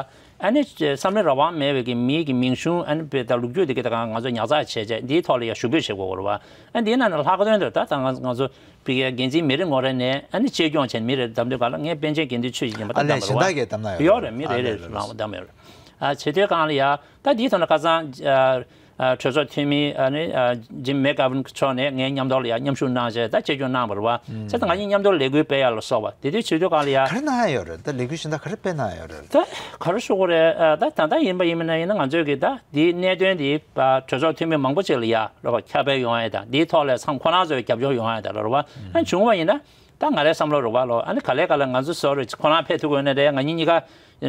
ཨ་ནི་བསམ་བློའི་རང་དབང་མེད་པའི་གི་མིའི་གི་མིང་གཞུང་ཨ་ནི་དཔེ་ད་ལོ་རྒྱུས་དེ་གི་ད་གང་ང་ཚོ་ཉར་ཚགས་བྱས་བྱས་འདིའི་ཐོག་ལ་ཡ་ཞུ་འབོད་བྱེད་དགོས་རེད་བ། ཨ་འདིའི་ནང་ནས་ལྷག་དོན་དུ་ད་ད་ང་ང་ཚོ་ཕ་གིའི་འགན་འཛིན་མི་རེ་ངོ་རེ་ནས་ཨ་ནི་གཅེས་སྐྱོང་བྱས་མི་རེ་བདམས་དུས་ག་ལ་ངས་པཎ་ཆེན་དགེ་འདུན་ཆོས་ཀྱི་ཉི་མ་ད་ཨ་ལས་བདམས་པ་རེད་བ། གཞན་དག་གིས་བདམས་ན་ཡོད་ཡོད་རེད། རེད་མི་རེ་ཨ་རེ་ལས་ལས་རང་བདམས་ཡོད་རེད། ཨ་བྱེད་དུས་གང་ལ་ཡ་ད་འདིའི་ཐོག་ལ་ཁ་སང་ཨ་གྲོས་ཚོགས་འཐུས་མི་ཨ་ནི་ཨ་ཇིམ་མེག་གྷ་ཝན་མཆོག་ནས་ངའི་མཉམ་དུ་ལ་ཡ་མཉམ་ཞུགས་གནང་བྱས་ད་གཅེས་སྐྱོང་གནང་བ་རེད་བ། བྱས་ཙང་ང་གཉིས་མཉམ་དུ་ལས་འགུལ་སྤེལ་ཡ་ལ་སོགས་པ་དེ་དུས་བྱེད་དུས་གང་ལ་ཡ། ག་རེ་གནང་ཡ་ཡོད་རེད། ད་ལས་འགུལ་གཞན་དག་ག་རེ་སྤེལ་གནང་ཡ་ཡོད་རེད། ད་ག་རེ་ཞུ་དགོས་རེད། ཨ་ད་ད་ལྟ་ཡིན་པ་ཡིན་མིན་ན་ཡིན་ན་ང་ཚོས་ཀྱི་ད་འདིའི་གནད་དོན་འདི་ཨ་གྲོས་ཚོགས་འཐུས་མི་མང་པོ་ཅིག་ལ་ཡ་རེད་བ་ཁྱབ་སྤེལ་ཡོང་ཡ་དང་འདིའི་ཐོག་ལ་ཚང་ཁོ་རང་ཚོའི་རྒྱབ་སྐྱོར་ཡོང་ཡ་དང་རེད་བ། ཨ་བྱུང་བ་ཡིན་ན་ད་ང་རའི་བསམ་བློ་རེད་བ་ལོ། ཨ་ནི་ག་ལེ་ག་ལེ་ང་ཚོ་བཟོ་རེད། ཁོ་རང་ཕེབས་ཐུབ་དགོས་ན་རེད། ང་གཉིས་གཉིས་ཀ་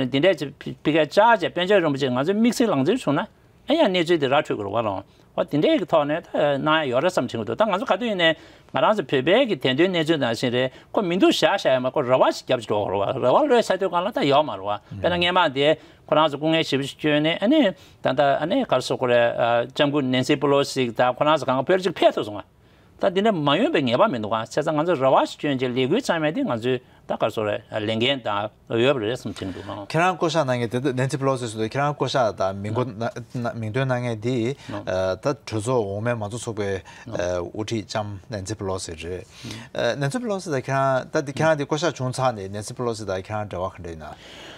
འདི་འདྲས་ཅིག་ཕི་ཕི་ཀའི་བཅར་བྱས་པཎ་ཆེན་རིན་པོ་ཆེ་ང་ཚོའི་དམིགས་བསལ་ལངས་འཛིན་བྱུང་ན། ཨ་ཡང་གནས་ཚུལ་དེ་ར་འཕྲོད་དགོས་རེད་བ་ལོ། འོ་དེ་འདྲའི་གི་ཐོག་ནས་ད་གནང་ཡ་ཡོད་རེད་བསམ་བྱེད་ཀྱི་འདུག་ད་ང་ཚོ་ག་དུས་ཡིན་ནའི་ང་རང་ཚོ་བོད་པའི་གི་དེང་དུས་གནས་ཚུལ་ནང་བཞིན་རེད། ཁོ་མི་འདུག་བཞག་བཞག་ཡ་མ་ཁོ་རེ་བ་ཞིག་རྒྱབ་ཀྱི་འགྲོ་དགོས་རེད་བ། རེ་བ་བློས་ཚར་དུས་གང་ལ་ད་ཡོད་མ་རེད་བ། དཔེར་ན་སྔས་མ་དེ་ཁོ་རང་ཚོ་སྐུ་ངལ་ཞེ་པོ་ཞིག་བསྐྱོན་ནས་ཨ་ནི་ད་ལྟ་ཨ་ནི་ག་རེ་ཟེར་དགོས་རེད། ལྕམ་སྐུ་ནེན་སི་པེ་ལོ་སི་ད་ཁོ་རང་ཚོ་གང་ག་བོད་ལ་ཅིག་ཕེབས་ཐུབ་སོང་ང་། ད་འདི་འདྲ་མ་ཡོང་པའི་ངེས་པ་མི་འདུག་ག་བྱས་ཙང་ང་ཚོ་རེ་བ་ཞིག་བསྐྱོན་བྱས་ལས་འགུལ་བརྩམས་ཡ་དེ་ང་ཚོའི་ད་ག་རེ་ཟེར་རེད་ལས་འགན་དང་ཡོད་པ་རེད་བསམ་གྱི་འདུག་ཨང་། ཁྱེད་རང་བསྐོ་བཞག་གནང་མཁན་དེ་ནན་སི་པེ་ལོ་སི་ཟེར་དུས་ཁྱེད་རང་བསྐོ་བཞག་དང་མིང་འདོན་གནང་མིང་འདོན་གནང་མཁན་དེ་ད་གྲོས་ཚོགས་འོག་མའི་མང་གཙོ་ཚོགས་པའི་དབུ་ཁྲིད་ལྕམ་ནན་སི་པེ་ལོ་སི་རེད། ནན་སི་པེ་ལོ་སི་དང་ཁྱེད་རང་ད་འདི་ཁྱེད་རང་འདི་བསྐོ་བཞག་བྱུང་ཚར་ནས་ནན་སི་པེ་ལོ་སི་དང་ཁྱེད་རང་འབྲེལ་བ་ག་འདྲ་ཡིན་ན།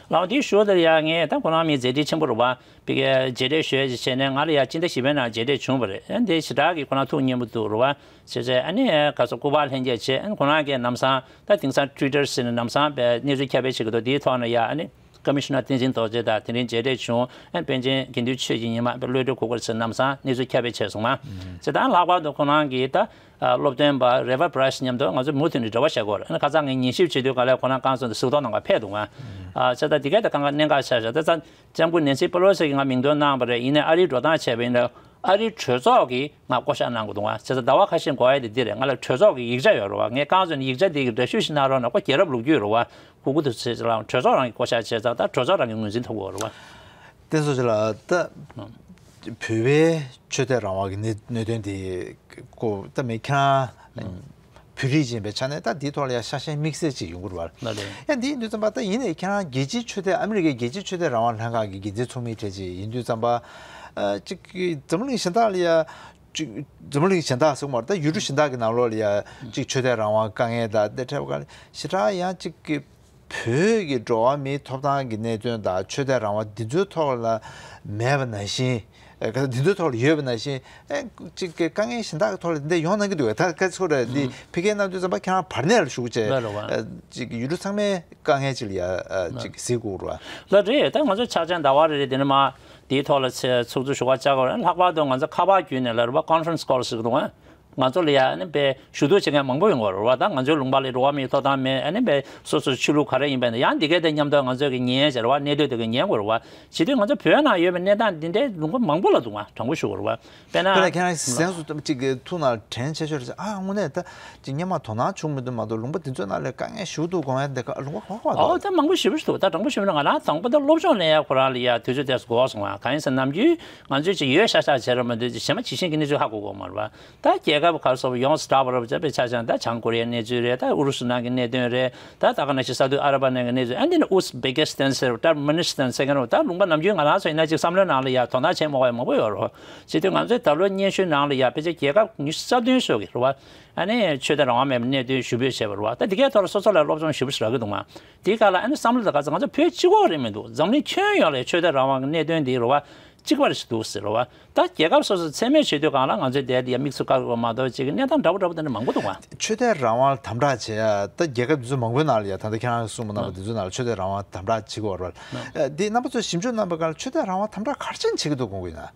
ལགས་འདི་ཞུ་དེ་ཡ་ངས་ད་ཁོ་རང་མི་མཛད་འཕྲིན་ཆེན་པོ་རེད་བ། ཕ་གིའི་མཇལ་འཕྲད་ཞུ་ཡ་ཅིག་བྱས་ནས་ང་ལ་ཡ་སྤྱི་ཟླ་བཞི་པའི་ནང་མཇལ་འཕྲད་བྱུང་བ་རེད། ཨ་འདི་ཞེ་དྲག་གི་ཁོ་རང་ཐུགས་མཉེས་པོ་འདུག་རེད་བ། བྱས་བྱས་ཨ་ནི་ག་ཚོད་སྐུ་པར་ལྷན་རྒྱས་བྱས་ཨ་ནི་ཁོ་རང་གིས་ལམ་སང་ད་དེང་སང་ཊུའི་ཊར་ཟེར་ནས་ལམ་སང་པའི་གནས་ཚུལ་ཁྱབ་སྤེལ་བྱེད་ཀྱི་འདུག་དེའི་ཐོག་ནས་ཡ་ཨ་ནི་ཀོ་མི་ཤི་ནར་བསྟན་འཛིན་རྡོ་རྗེ་དང་དེ་རིང་མཇལ་འཕྲད་བྱུང་ཨ་ནི་པཎ་ཆེན་དགེ་འདུན་ཆོས་ཀྱི་ཉི་མ་པའི་གློད་གྲོལ་གོ་སྐབས་ཟེར་ལམ་སང་གནས་ཚུལ་ཁྱབ་སྤེལ་བྱས་སོང་ང་། བྱས་ད་ལྷག་པར་དུ་ཁོ་རང་གིས་ད་སློབ་སྟོན་པ་རེ་བར་བྷི་རའི་སི་མཉམ་དུ་ང་ཚོ་མུ་མཐུད་ནས་འབྲེལ་བ་བྱེད་དགོས་རེད། ཨ་ནི་ཁ་སང་ངས་ཉན་ཞིབ་བྱེད་དུས་ག་ལེར་ཁོ་རང་རྐང་བཙུགས་ནས་གཟིགས་རྟོག་གནང་ག་ཕེབས་འདུག་ང་། བྱས་ད་དེ་གས་ད་གང་ག་གནད་འགག་ཆགས་བཞག་ད་ལྕམ་སྐུ་ནན་སི་པེ་ལོ་སི་གིས་ང་མིང་འདོན་གནང་བ་རེད། ཡིན་ནའི་ཨ་རིའི་འགྲོ་སྟངས་བྱས་པ་ཡིན་ན་ཨ་རིའི་གྲོས་ཚོགས་ཀྱིས་ང་བསྐོ་བཞག་གནང་དགོས་འདུག་ང་། བྱས་ཙང་ཟླ་བ་ཁ་ཤས་འགོར་ཡ་དེ་འདི་རེད། ང་ལ་གྲོས་ཚོགས་ཀྱི་ཡིག་ཆ་ཡོད་རེད་བ། ངས་རྐང་བཙུགས་ནས་ཡིག་ཆ་འདི་གི་འདྲ་བཤུས་ཤིག་གནང་རོགས་གནང་། ཁོ་རྒྱལ་རབས་ལོ་རྒྱུས་རེད་བ། གུ་གུ་དུ་བྱས་ཙང་གྲོས་ཚོགས་རང་གིས་བསྐོ་བཞག་བྱས་ཙང་ད་གྲོས་ཚོགས་རང་གིས་ངོས་འཛིན་ཐོབ་དགོས་རེད་བ། བསྟན་སོགས་ཅིག་ལ་ད་བོད་པའི་ཆོས་དད་རང་དབང་གི་གནད་གནད་དོན་དེ་ཀོ་ད་མི་ཁྱེད་རང་བོད་རིགས་ཡིན་པའི་ཆ་ནས་ད་འདིའི་ཐོག་ལ་ཡ་ཤ་ཞེན་དམིགས་བསལ་ཅིག་ཡོང་གི་རེད་བ། ལགས་རེད། ཡ་འདི་ཡིན་དུས་ཙམ་པ་ད་ཡིན་ནའི་ཁྱེད་རང་རྒྱལ་སྤྱིའི་ཆོས་དད་ཨ་མི་རི་ཀའི་རྒྱལ་སྤྱིའི་ཆོས་དད་རང་དབང་ལྷན་ཁང་གི་འགན་འཛིན་ཚོགས་མི་གྲས་ཅིག་ཡིན་དུས་ཙམ་པ་ཨ་ཅིག་འཛམ་བུ་གླིང་གཞན་དག་ལ་ཡ་ཅིག་འཛམ་བུ་གླིང་གཞན་དག་ཟེར་གྱི་མ་རེད། ད་ཡུལ་གྲུ་གཞན་དག་གི་ནང་ལོགས་ལ་ཡ་ཅིག་ཆོས་དད་རང་དབང་དཀའ་ངལ་དང་དེ་འཕྲད་པ་ག་ལ་ཞེ་དྲག་ཡང་ཅིག་གི་བོད་ཀྱི་འགྲོ་བ་མིའི་ཐོབ་ཐང་གི་གནད་དོན་དང་ཆོས་དད་རང་དབང་འདི་ཚོའི་ཐོག་ལ་མེད་པ་ནང་བཞིན། ཨ་ག་ས་འདི་ཚོའི་ཐོག་ལ་ཡོད་པ་ནང་བཞིན། ཨེ་ཅིག་གི་དཀའ་ངལ་གཞན་དག་གི་ཐོག་ལ་འདི་འདྲ་ཡོང་གནང་གི་འདུག་གས། ད་ག་ཚོད་རེད། འདི་ཕ་གིར་གནང་དུས་ཙམ་པ་ཁྱེད་རང་བར་གནས་ལ་བཞུགས་བྱས། ལགས་རེད་བ། ཨ་ཅིག་ཡུལ་གྲུ་ཚང་མའི་དཀའ་ངལ་ཅིག་ལ་ཡ་ཨ་ཅིག་གཟིགས་དགོས་རེད་བ། ལགས་རེད། ད་ང་ཚོ་ཆ་ཚང་ཟླ་བ་རེ་རེ་དེ་ནས་མ་དེའི་ཐོག་ལ་ཚེ་ཚོགས་འདུ་ཞུ་བ་བཅར་དགོས་རེད། ལྷག་པར་དུ་ང་ཚོ་ཁ་པར་བརྒྱུད་ནས་ལབ་རེད་བ། ཀོན་ཕ་རེན་སི་ཀོལ་ཟེར་གི་འདུག་གས། ང་ཚོ་ལ་ཡ་ཨ་ནི་དཔེ་ཞུ་གཏུག་བྱེད་མཁན་མང་པོ་ཡོང་གི་རེད་བ། ད་ང་ཚོའི་ལུང་པ་ལ་འགྲོ་བ་མིའི་ཐོབ་ཐང་མེད། ཨ་ནི་དཔེ་སོ་སོའི་ཆོས་ལུགས་ག་རེ་ཡིན་པ་ཡིན་ན་ཡང་འདི་གས་དེ་མཉམ་དུ་ང་ཚོས་ཀྱི་ཉན་བྱས་རེད་བ། གནས་སྡོད་དེ་གི་ཉན་དགོས་རེད་བ། བྱེད་དུས་ང་ཚོ་བོད་ནང་ཡོད་པའི་གནས་སྟངས་འདི་འདྲའི་ལུང་པ་མང་པོ་ལ་འདུག་གས། དྲང་པོ་ཞུ་དགོས་རེད་བ། དཔེར་ན། དཔེར་ན་ཁྱེད་རང་གཟན་སུ་ཅིག་གི་ཐུགས་ནང་དྲན་ཆེ་ཤོས་རེད། ཨ་དངོས་གནས་ད་ཅིག་སྔོན་མ་དོ་སྣང་བྱུང་མི་འདུག་མ་གཏོགས་ལུང་པ་འདི་ཚོའི་ནང་ལ་དཀའ་ངལ་ཞེ་པོ་འདུག་དགོངས་ཡ་འདི་ག་ལུང་པ་ག་པར་འདུག་ཨོ་ད་མང་པོ་ཞེ་པོ་ཞིག་འདུག་ད་དྲང་པོ་ཞུས་ན་ང་རང་དང་པོ་ད་སློབ་སྦྱོང་ལེན་ཡ་ཁོ་རང་ལ་ཡ་དུས་ཚོད་དེ་འགོར་སོང་བ། གང་ཡིན་ཟེར་ན་ནམ་རྒྱུན་ང་ཚོས་ཅིག་ཡོད་ཤག་ཤག་བྱས་ར་མ་འདུག་ཅིག་གཞན་མ་ཇི་བཞིན་གྱི་གནས་ཚུལ་ཧ་གོ་གོ་མ་རེད་བ། ད་རྒྱལ་ཁབ་ག་རེ་ཟེར་བ་ཡོངས་སུ་གྲགས་པ་རེད་བ། ཅེས་པའི་ཆ་བཞག་ན་ད་བྱང་ཀོ་རི་ཡའི་གནས་ཚུལ་རེད། ད་ཨུ་རུ་སུ་ནང་གི་གནད་དོན་རེད། ད་ད་ག་ནང་བཞིན་ས་འཐུས་ཨ་རབ་པ་ནང་གི་གནས་ཚུལ། ཨ་འདི་ནི་ཨུ་སི་བེ་ཀི་སི་ཐན་ཟེར་བ། ཏར་མི་ནི་སི་ཐན་ཟེར་མཁན་རེད་བ། ད་ལུང་པ་ནམ་རྒྱུན་ང་རང་ཚོ་ཡིན་ན་ཅིག་བསམ་བློའི་ནང་ལ་ཡ་དོ་སྣང་བྱེད་མ་དགོས་ཡ་མང་པོ་ཡོད་རེད་བ། བྱེད་དུས་ང་ཚོའི་ད་ལོའི་སྙན་ཞུའི་ནང་ལ་ཡ་ཕལ་ཆེར་རྒྱལ་ཁབ་ཉི་ཤུ་རྩ་བདུན་ཤོག་གི་རེད་བ། ཨ་ནི་ཆོས་དད་རང་དབང་མེད་པའི་གནད་དོན་ཞུ་འབོད་བྱས་པ་རེད་བ། ད་འདི་གའི་ཐོག་ལ་སོ་སོ་ལ་སློབ་སྦྱོང་ཞེ་པོ་ཞིག་རག་གི་འདུག་མ། དེའི་སྐབས་ལ་ཨ་ནི་བསམ་བློ་དང་ག་ཚོད་ང་ཚོ་བོད་གཅིག་པོ་རེད་མི་འདུག་འཛམ་གླིང་ཁྱོན་ཡོངས་ལ་ཆོས་དད་རང་དབང་གི་གནད་དོན་འདི་རེད་བ། གཅིག་པ་རེད་ཞིག་འདུག་ཟེར་རེད་བ། ད་རྒྱལ་ཁབ་སོ་སོ་མཚན་སྨད་བྱེད་དུས་སྒང་ལ་ང་ཚོས་དེ་ལ་དམིགས་སུ་བཀར་དགོས་མ་གཏོགས་ཅིག་གནས་སྟངས་འདྲ་པོ་འདྲ་པོ་དེ་འདྲ་མང་པོ་འདུག་བ། ཆོས་དད་རང་དབང་དམ་དྲག་བྱེད་ཡ་ད་རྒྱལ་ཁབ་འདི་ཚོ་མང་པོའི་ནང་ལ་ཡ་ད་ལྟ་ཁྱེད་རང་གིས་གསུངས་པ་ནང་བཞིན་འདི་ཚོའི་ནང་ལ་ཆོས་དད་རང་དབང་དམ་དྲག་བྱེད་ཀྱི་ཡོད་རེད་བ། ཨ་འདི་རྣམ་པ་ཚོས་ཞིབ་འཇུག་གནང་པའི་སྒང་ལ་ཆོས་དད་རང་དབང་དམ་དྲག་ག་རེ་བྱས་ནས་བྱེད་ཀྱི་འདུག་དགོངས་ཀྱི་ཡིན་ན།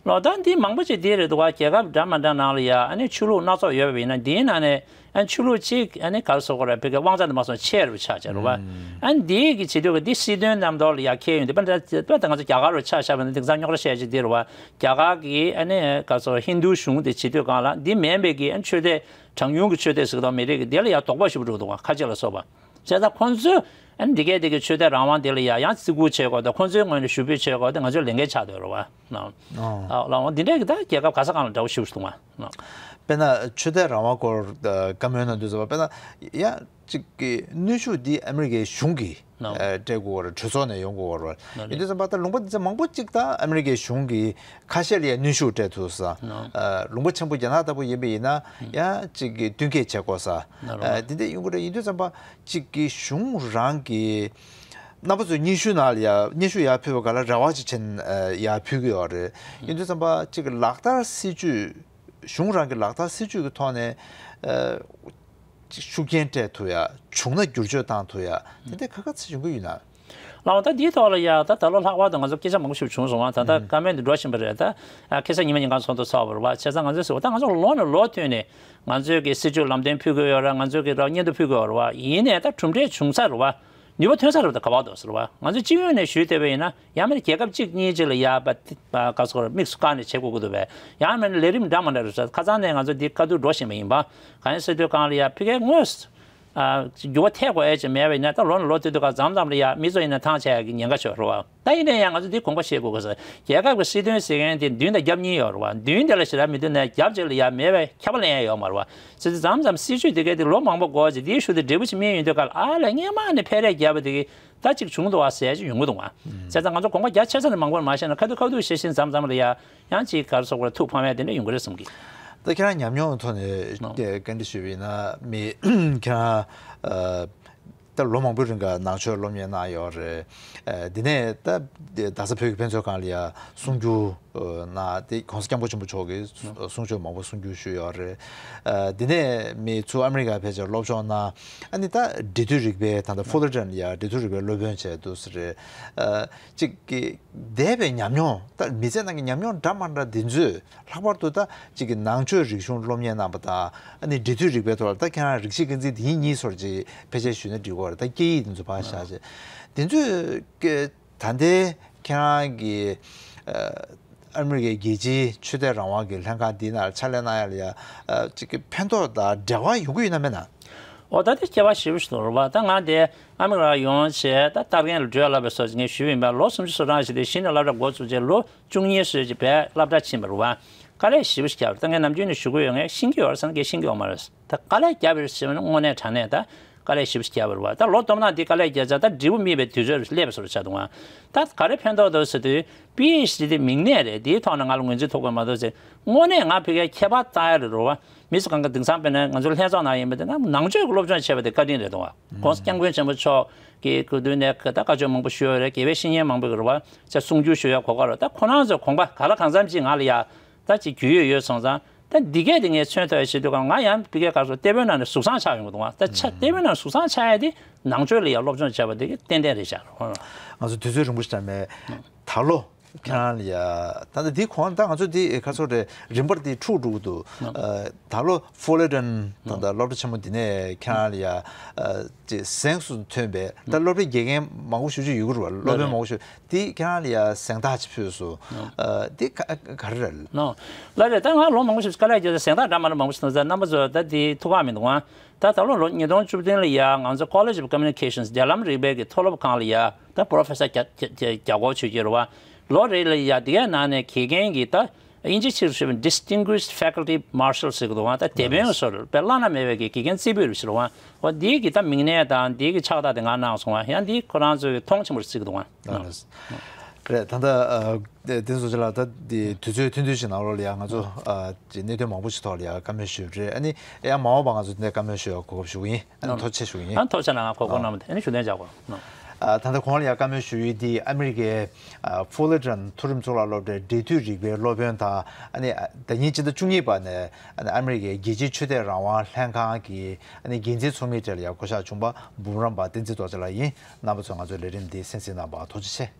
ལོ་ད་འདི་མང་པོ་ཅིག་འདི་རེད་འདུག་བ། རྒྱལ་ཁབ་འདྲ་མ་འདྲ་ནང་ལ་ཡ་ཨ་ནི་ཆོས་ལུགས་སྣ་ཚོགས་ཡོད་པ་ཡིན་ན། འདིའི་ནང་ནས་ཨ་ནི་ཆོས་ལུགས་གཅིག་ཨ་ནི་ག་རེ་ཟེར་དགོས་རེད། ཕ་གིའི་དབང་ཆ་འདི་མ་སོང་ཆེ་རུ་ཆགས་བྱས་རེད་བ། ཨ་ནི་འདི་གི་བྱེད་དུས་ཀ་འདི་སྲིད་དོན་རྣམ་རྟོག་ལ་ཡ་འཁེལ་ཡོང་དུས། དཔེར་ན་ད་ང་ཚོ་རྒྱ་གར་རུ་ཆ་བཞག་པ་ཡིན་ན། དེང་སང་རྙོག་དྲ་བཤད་ཅིག་འདི་རེད་བ། རྒྱ་གར་གི་ཨ་ནི་ག་རེ་ཟེར་ཧིན་རྡུ་གཞུང་དེ་བྱེད་དུས་གང་ལ་འདི་མིན་པའི་གི་ཨ་ནི་ཆོས་དད་གྲངས་ཉུང་གི་ཆོས་དད་ཟེར་གི་འདུག་མི་རིགས་ཀྱི་དེ་ལ་ཡ་དོགས་པ་ཞེ་པོ་འགྲོ་འདུག་བ། ཁ་ཆེ་ལ་སོགས་པ། བྱས་ཙང་ཁོང་ཚོས་ཨ་ནི་འདི་གའི་དེ་གི་ཆོས་དད་རང་དབང་དེ་ལ་ཡ་ཡང་བརྩི་བཀུར་བྱེད་དགོས་དང་། ཁོང་ཚོའི་ངོས་ནས་ཞུ་འབོད་བྱེད་དགོས་དེ་ང་ཚོའི་ལས་འགན་ཆགས་བསྡད་ཡོད་རེད་བ། ཨ་ལགས་འོང་། འདི་འདྲའི་གི་ད་རྒྱལ་ཁབ་ག་ས་གང་ལ་འདྲ་བོ་ཞེ་པོ་ཞིག་འདུག་མ། དཔེར་ན་ཆོས་དད་རང་དབང་སྐོར་བཀའ་མོལ་གནང་དུས་ཙམ་པ། དཔེར་ན་ཡ་གཅིག་གི་གནོན་ཤུགས་འདི་ཨ་མི་རི་ཀའི་གཞུང་གིས་ནོ། ཨ་སྤྲད་དགོས་པ་རེད། གྲོས་ཚོགས་ནས་ཡོང་དགོས་པ་རེད། ནོ་རེད། ཡིན་དུས་ཙམ་པ་ད་ལུང་པ་འདི་ཚོ་མང་པོ་གཅིག་ད་ཨ་མི་རི་ཀའི་གཞུང་གིས་ཁ་ཤས་ལ་ཡ་གནོན་ཤུགས་སྤྲད་ཐུབ་ས། ནོ། ཨ་ལུང་པ་ཆེན་པོ་རྒྱ་ནག་ལྟ་བུ་ཡིན་པ་ཡིན་ན་ཡ་གཅིག་གི་བསྟུན་མཁས་བྱེད་དགོས་ས། ནོ་རེད། ཨ་དེ་འདྲ་ཡོང་གི་རེད། ཡིན་དུས་ཙམ་པ་གཅིག་གི་གཞུང་རང་གིས་རྣམ་པ་ཚོས་སྙན་ཞུ་ནང་ལ་ཡ་སྙན་ཞུ་ཡར་ཕུལ་བ་ག་ལ་རེ་བ་ཅིག་བྱས་ནས་ཡར་ཕུལ་གི་ཡོད་རེད། ཡིན་དུས་ཙམ་པ་གཅིག་གི་ལག་བསྟར་སྲིད་ཇུས། གཞུང་རང་གི་ལག་བསྟར་སྲིད་ཇུས་ཀྱི་ཐོག་ནས་ཨ་ཤུགས་རྐྱེན་སྤྲད་ཐུབ་ཡ། བྱུང་ན་བསྒྱུར་བཅོས་བཏང་ཐུབ་ཡ། དེ་འདྲ་ཁ་ཁ་ཚིག་ཡོང་གི་ཡོད་ན། ལགས་འོང་། ད་འདིའི་ཐོག་ལ་ཡ་ད་ད་ལོ་ལྷག་པར་དུ་ང་ཚོ་སྐད་ཆ་མང་པོ་ཞིག་བྱུང་སོང་བ། ད་ལྟ་ཨུམ་བཀའ་མོལ་འདི་འགྲོ་བཞིན་པ་རེད། ད་ཨ་ཁ་སང་ཉི་མ་ཉིན་གང་ཚོགས་འདུ་ཚོགས་པ་རེད་བ། བྱས་ཙང་ང་ཚོས་ཟེར་བ། ད་ང་ཚོ་ལོ་ནས་ལོ་བསྟུད་ནས་ང་ཚོའི་གི་སྲིད་ཇུས་ལམ་སྟོན་ཕུལ་དགོས་ཡོད་རེད། ང་ཚོའི་གི་ར་སྙན་ཐོ་ཕུལ་དགོས་ཡོད་རེད་བ། ཡིན་ནའི་ད་གྲུབ་འབྲས་བྱུང་ས་རེད་བ། ནུས་པ་ཐོན་ས་རེད་བ། ད་ག་བ་འདུག་ཟེར་བ། ང་ཚོས་སྤྱི་ཡོངས་ནས་ཞུས་བསྡད་པ་ཡིན་ན། ཡང་མིན་རྒྱལ་ཁབ་གཅིག་གཉིས་ཅིག་ལ་ཡ་པ་ག་ཟེར་དགོས་རེད། དམིགས་སུ་བཀར་ནས་བྱེད་དགོས་ཀྱི་འདུག་པས། ཡང་མིན་ལས་རིམ་འདྲ་མ་འདྲ་རེད་ཟེར། ཁ་སང་ནས་ང་ཚོ་འདི་བཀའ་བསྡུར་འགྲོ་བཞིན་པ་ཡིན་པ། གང་ཡིན་ཟེར་དུས་སྒང་ལ་ཡ་ཕ་གིའི་དངོས་སུ་ཨ་འགྱུར་བ་ཐེབས་དགོས་ཡ་ཅིག་མེད་པ་ཡིན་ན། ད་ལོ་ནས་ལོ་བསྟུད་དུས་སྒང་མཚམས་མཚམས་ལ་ཡ་མི་ཚོ་ཡིན་ན་ཐང་ཆད་ཡ་གི་ཉེན་ཁ་ཆེ་བ་རེད་བ། ད་ཡིན་ན་ཡང་ང་ཚོ་འདི་དགོངས་པ་བཞེས་དགོས་ཀྱི་ཟེར། རྒྱལ་ཁབ་ཀྱི་སྲིད་དོན་ཟེར་མཁན་དེ་མདུན་དང་རྒྱབ་གཉིས་ཡོད་རེད་བ། མདུན་དེ་ལ་ཞེ་དྲག་མི་མཐུན་ན་རྒྱབ་ཅིག་ལ་ཡ་མེད་པའི་ཁྱབ་པ་ལེན་ཡ་ཡོད་མ་རེད་བ། ཟེར་དུས་མཚམས་མཚམས་སྲིད་ཇུས་དེ་གའི་དེ་ལོ་མང་པོ་འགོར་ཅིག་འདིའི་ཤུལ་དུ་འབྲས་བུ་ཅིག་སྨིན་ཡོང་དུས་སྒང་ལ། ཨ་ལས་སྔོན་མ་ནས་ཕན་རེ་བརྒྱབ་པ་དེ་གི་ད་ཅིག་བྱུང་འདུག་བ་ཟེར་ཡ་ཅིག་ཡོང་གི་འདུག་བ། བྱས་ཙང་ང་ཚོ་དགོངས་པ་རྒྱ་ཆེ་ས་ནས་མང་པོར་མ་བཞེས་ན། ཁ་ཐུག་ཁ་ཐུག་བཤད་བཞིན་མཚམས་མཚམས་ལ་ཡ་ཡང་ཅིག་ག་རེ་ཟེར་དགོས་རེད། ཐུགས་ཕམ་ཡ་དེ་འདྲ་ཡོང་གི་རེད་བསམ་གི། ད་ཁྱེད་རང་ཉམས་མྱོང་ཐོག་ནས་ཨོ་བཀའ་འདྲི་ཞུས་པ་ཡིན་ན། མི་ཁྱེད་རང་ཨ་ད་ལོ་མང་པོའི་རིང་ག་ནང་ཆོས་སློབ་གཉེར་གནང་ཡོད་རེད། ཨ་འདི་ནས་ད་རྡ་ས་བོད་ཀྱི་དཔེ་མཛོད་ཁང་ལ་ཡ་གསུང་སྒྱུར་ཨ་གནང་། དེ་༸གོང་ས་༸སྐྱབས་མགོན་ཆེན་པོ་མཆོག་གིས་གསུང་ཆོས་མང་པོ་གསུང་སྒྱུར་ཞུས་ཡོད་རེད། ཨ་འདི་ནས་མི་ཚུར་ཨ་མི་རི་ཀ་ཕེབས་བྱས་སློབ་སྦྱོང་གནང་། ཨ་ནི་ད་འབྲི་དུས་རིག་པའི་ད་ལྟ་ཧྥུ་ལར་ཊོན་ལ་ཡ་འབྲི་དུས་རིག་པའི་སློབ་དཔོན་བྱས་འདུག་ཟེར་རེད། ཨ་གཅིག་གི་འདས་པའི་ཉམས་མྱོང་། ད་མི་ཚེ་ནང་གི་ཉམས་མྱོང་འདྲ་མ་འདྲ་འདི་ཚོས། ལྷག་པར་དུ་ད་གཅིག་གི་ནང་ཆོས་རིག་གཞུང་སློབ་གཉེར་གནང་བ་དང་། ཨ་ནི་འབྲི་དུས་རིག་པའི་ཐོག་ལ་ད་ཁྱེད་རང་རིགས་ཤེས་ཀུན་གཟིགས་འདི་ཉིད་གཉིས་སོར་ཅིག་ཕལ་ཆེར་ཞུས་ན་འགྲིག་གི་རེད། ད་སྐད་ཡིག་འདི་ཚོ་ཕར་བཞག་བྱས། འདི་ཚོས་ཀྱི་ད་ལྟའི་ཁྱེད་རང་གི་ཨ་ཨ་མི་རི་ཀའི་རྒྱལ་སྤྱིའི་ཆོས་དད་རང་དབང་གི་ལྷན་ཁང་འདི་ནང་ཕྱག་ལས་གནང་ཡ་ལ་ཡ་ཨ་གཅིག་གི་ཕན་ཐོགས་དང་འབྲེལ་བ་ཡོང་གི་ཡོད་ན་མེད་ན། འོ་ད་དེ་ཁྱད་པར་ཞེ་པོ་ཞིག་འདུག་རེད་པ། ད་ང་དེ་ཨ་མི་རི་ཀ་ཡོང་བྱས་ད་ལྟ་རྒན་ལ་འགྲོ་ཡ་ལབ་པའི་སོ་ཅིག་ངས་ཞུས་པ་ཡིན་པ། ལོ་སུམ་ཅུ་སོ་གྲངས་ཤིག་དེ་གཞི་ནས་སློབ་གྲྭ་འགོ་བཙུགས་རྗེས་ལོ་བཅུ་གཉིས་ཙམ་ཅིག་བས་སློབ་གྲྭ་ཕྱིན་པ་རེད་པ། དཀའ་ལས་ཞེ་པོ་ཞིག་བརྒྱབ་རེད། ད་ངས་ནམ་རྒྱུན་ནས་ཞུ་གི་ཡོད། ངས་ཤེས་ཀྱི་ཡོད་རེད་ཟེར་ན་ངས་ཤེས་ཀྱི་ཡོད་མ་རེད། ད་དཀའ་ལས་བརྒྱབ་ཡོད་ཟེར་ན་དངོས་གནས་དྲང་གནས་ད་དཀའ་ལས་ཞེ་པོ་ཞིག་བརྒྱབ་པ་རེད་པ། ད་ལོ་བསྡོམས་ན་འདི་དཀའ་ལས་བརྒྱབ་ཚར། ད་འབྲས་བུ་སྨིན་པའི་དུས་ཚོད་སླེབས་པ་བཟོ་འདྲ་ཆགས་འདུག་ཨ། ད་ག་རེ་ཕན་ཐོགས་འདུག་ཟེར་དུས། པི་ཨེཆ་ཌི་དེ་མིང་གནས་རེད། འདིའི་ཐོག་ནས་ང་ལ་ངོས་འཛིན་ཐུབ་དགོས་མ་གཏོགས་ཟེར། དངོས་གནས་ང་ཕ་གིར་ཁྱད་པར་བཏང་ཡ་རེད་རེད་པ། མི་ཚོ་གང་ག་དེང་སང་དཔེར་ན་ང་ཚོ་ལྷན་ཚོགས་ནང་ཡིན་པ་དེ་ནང་ནང་ཆོས་ཀྱི་སློབ་སྦྱོང་བྱས་པ་དེ་བཀའ་དྲིན་རེད་འདུག་ཨ། ༸གོང་ས་༸སྐྱབས་མགོན་ཆེན་པོ་མཆོག་གི་སྐུ་མདུན་ནས་ད་བཀའ་ཆོས་མང་པོ་ཞུས་ཡོད་རེད། དགེ་བའི་བཤེས་གཉེན་མང་པོ་ཡོད་རེད་པ། ཅིག་གསུང་སྒྱུར་ཞུ་ཡ་གོ་སྐབས་རེད། ད་ཁོ་རང་ཚོས་དགོངས་པ་ག་ལ་གང་འཚམ་ཅིག་ང་ལ་ཡ་ད་ཅིག་རྒྱུས་ཡོད་ཡོད་སོང་ཙང་། ད་འདི་གས་དེ་ངས་མཚོན་ཐུབ་ཡ་བྱེད་དུས་ག་ང་ཡང་ཕ་གིར་ག་རེ་ཟེར། དེ་བོད་ནང་ནས་གཟུགས་བཟང་ཆགས་ཡོང་གི་འདུག་ཨ། ད་ཆ་དེ་བོད་ནང་གཟུགས་བཟང་ཆགས་ཡ་དེ་ནང་ཆོས་ལ་ཡ་སློབ་སྦྱོང་བྱས་པ་དེ་གི་ཏན་ཏན་རེད་ཤག་ང་ཚོ་དུས་ཚོད་རིང་པོ་ཞིག་ད་མེད། ད་ལོ་ཁྱེད་རང་ལ་ཡ། ད་ལྟ་འདི་གོང་ད་ང་ཚོ་འདི་ག་ཚོད་རེད། རིམ་པར་འདི་འཁྲུག་འགྲོ་གི་འདུག་ཨ་ད་ལོ་ཧྥུ་ལར་ཊོན་ད་ལྟ་སློབ་གྲྭ་ཆེན་མོ་འདི་ནས་ཁྱེད་རང་ལ་ཡ་ཨ་ཅེ་གཟེངས་སུ་ཐོན་པའི། ད་སློབ་གྲྭའི་དགེ་རྒན་མང་པོ་ཞེ་པོ་ཅིག་ཡོད་ཀྱི་རེད་པ། སློབ་དཔོན་མང་པོ་ཞེ་པོ། འདི་ཁྱེད་རང་ལ་ཡ་གཟེངས་རྟགས་ཅིག་ཕུལ་སོང་། ཨ་འདི་ག་ག་རེ་རེད། ནོ། ལགས་རེད། ད་ང་ལོ་མང་པོ་ཞིག་དཀའ་ལས་བརྒྱབ་ཚེ་གཟེངས་རྟགས་འདྲ་མ་འདྲ་མང་པོ་ཞིག་བཏང་ཚར། རྣམ་པ་ཚོ་ད་འདི་ཐུགས་ཁག་མི་འདུག་ཨ། ད་ད་ལོ་ལོ་ཉིས་སྟོང་བཅུ་བདུན་ལ་ཡ་ང་ཚོ་College of Communications རྒྱ་ལམ་རིག་པའི་གི་མཐོ་སློབ་ཁང་ལ་ཡ་ད་Professor རྒྱ་རྒྱ་རྒྱ་སྒོར་ཆོས་རྒྱལ་རེད་པ། ལོ་རེ་ལ་ཡ་དེ་གའི་ནང་ནས་དགེ་རྒན་གྱི་ད་དབྱིན་ཇི་ཆིག་ཏུ་ཞུས་པའི་Distinguished Faculty Marshal ཟེར་གི་འདུག་ཨ། ད་དེད་དཔོན་ཟེར་དཔེ་བླ་ན་མེད་པའི་གི་དགེ་རྒན་རྩེ་ཕུད་རེད་ཟེར་བ། འོ་འདི་གི་ད་མིང་གནས་དང་འདི་གི་ཕྱག་རྟགས་དེ་ང་གནང་སོང་བ། ཡང་འདི་ཁོ་རང་ཚོས་མཐོང་ཆེན་པོ་རྩི་གི་འདུག་ཨ། ལགས་རེད། ད་ལྟ་ཨ་དེ་ཚོ་ཅི་ལ་ད་དེ་དུས་ཚོད་ཐུང་ཐུང་ཞིག་ནང་ལོགས་ལ་ཡང་ང་ཚོ་ཨ་ཅིག་གནད་དོན་མང་པོ་ཞིག་ཐོག་ལ་ཡང་བཀའ་མོལ་ཞུས་པ་རེད། ཨ་ནི་ཡང་མ་འོངས་པ་ང་ཚོ་དེ་འདྲ་བཀའ་མོལ་ཞུ་ཡག་གོ་སྐབས་ཞུ་གི་ཡིན། ཨ་ནི་ཐུགས་རྗེ་ཆེ་ཞུ་གི་ཡིན། ཨ་ཐུགས་རྗེ་གནང་། ང་གོ་སྐབས་གནང་བ་དེ། ཨ་ནི་ཞུ་དོན་བྱ་དགོས། ཨ་ད་ལྟ་གོང་ལ་ཡང་བཀའ་མོལ་ཞུ་ཡུལ་འདི་ཨ་མི་རི་ཀའི་ཨ་ཧྥུ་ལར་ཊོན་མཐོ་རིམ་གཙུག་ལག་སློབ་གྲྭའི་འབྲེལ་མཐུད་རིག་པའི་སློབ་དཔོན་དང་། ཨ་ནི་ཨ་ཟླ་ཉིན་སྤྱི་ཟླ་བཅུ་གཉིས་པ་ནས་ཨ་ནི་ཨ་མི་རི་ཀའི་རྒྱལ་སྤྱིའི་ཆོས་དད་རང་དབང་ལྷན་ཁང་གི་ཨ་ནི་འགན་འཛིན་ཚོགས་མིའི་གྲས་ལ་ཡང་བསྐོ་གཞག་བྱུང་བ་འབུམ་རམས་པ་བསྟན་འཛིན་རྡོ་རྗེ་ལགས་ཡིན། རྣམ་པ་ཚོས་ང་ཚོའི་ལས་རིམ་འདི་གསན་གཟིགས་གནང་བར་ཐུགས་རྗེ་ཆེ།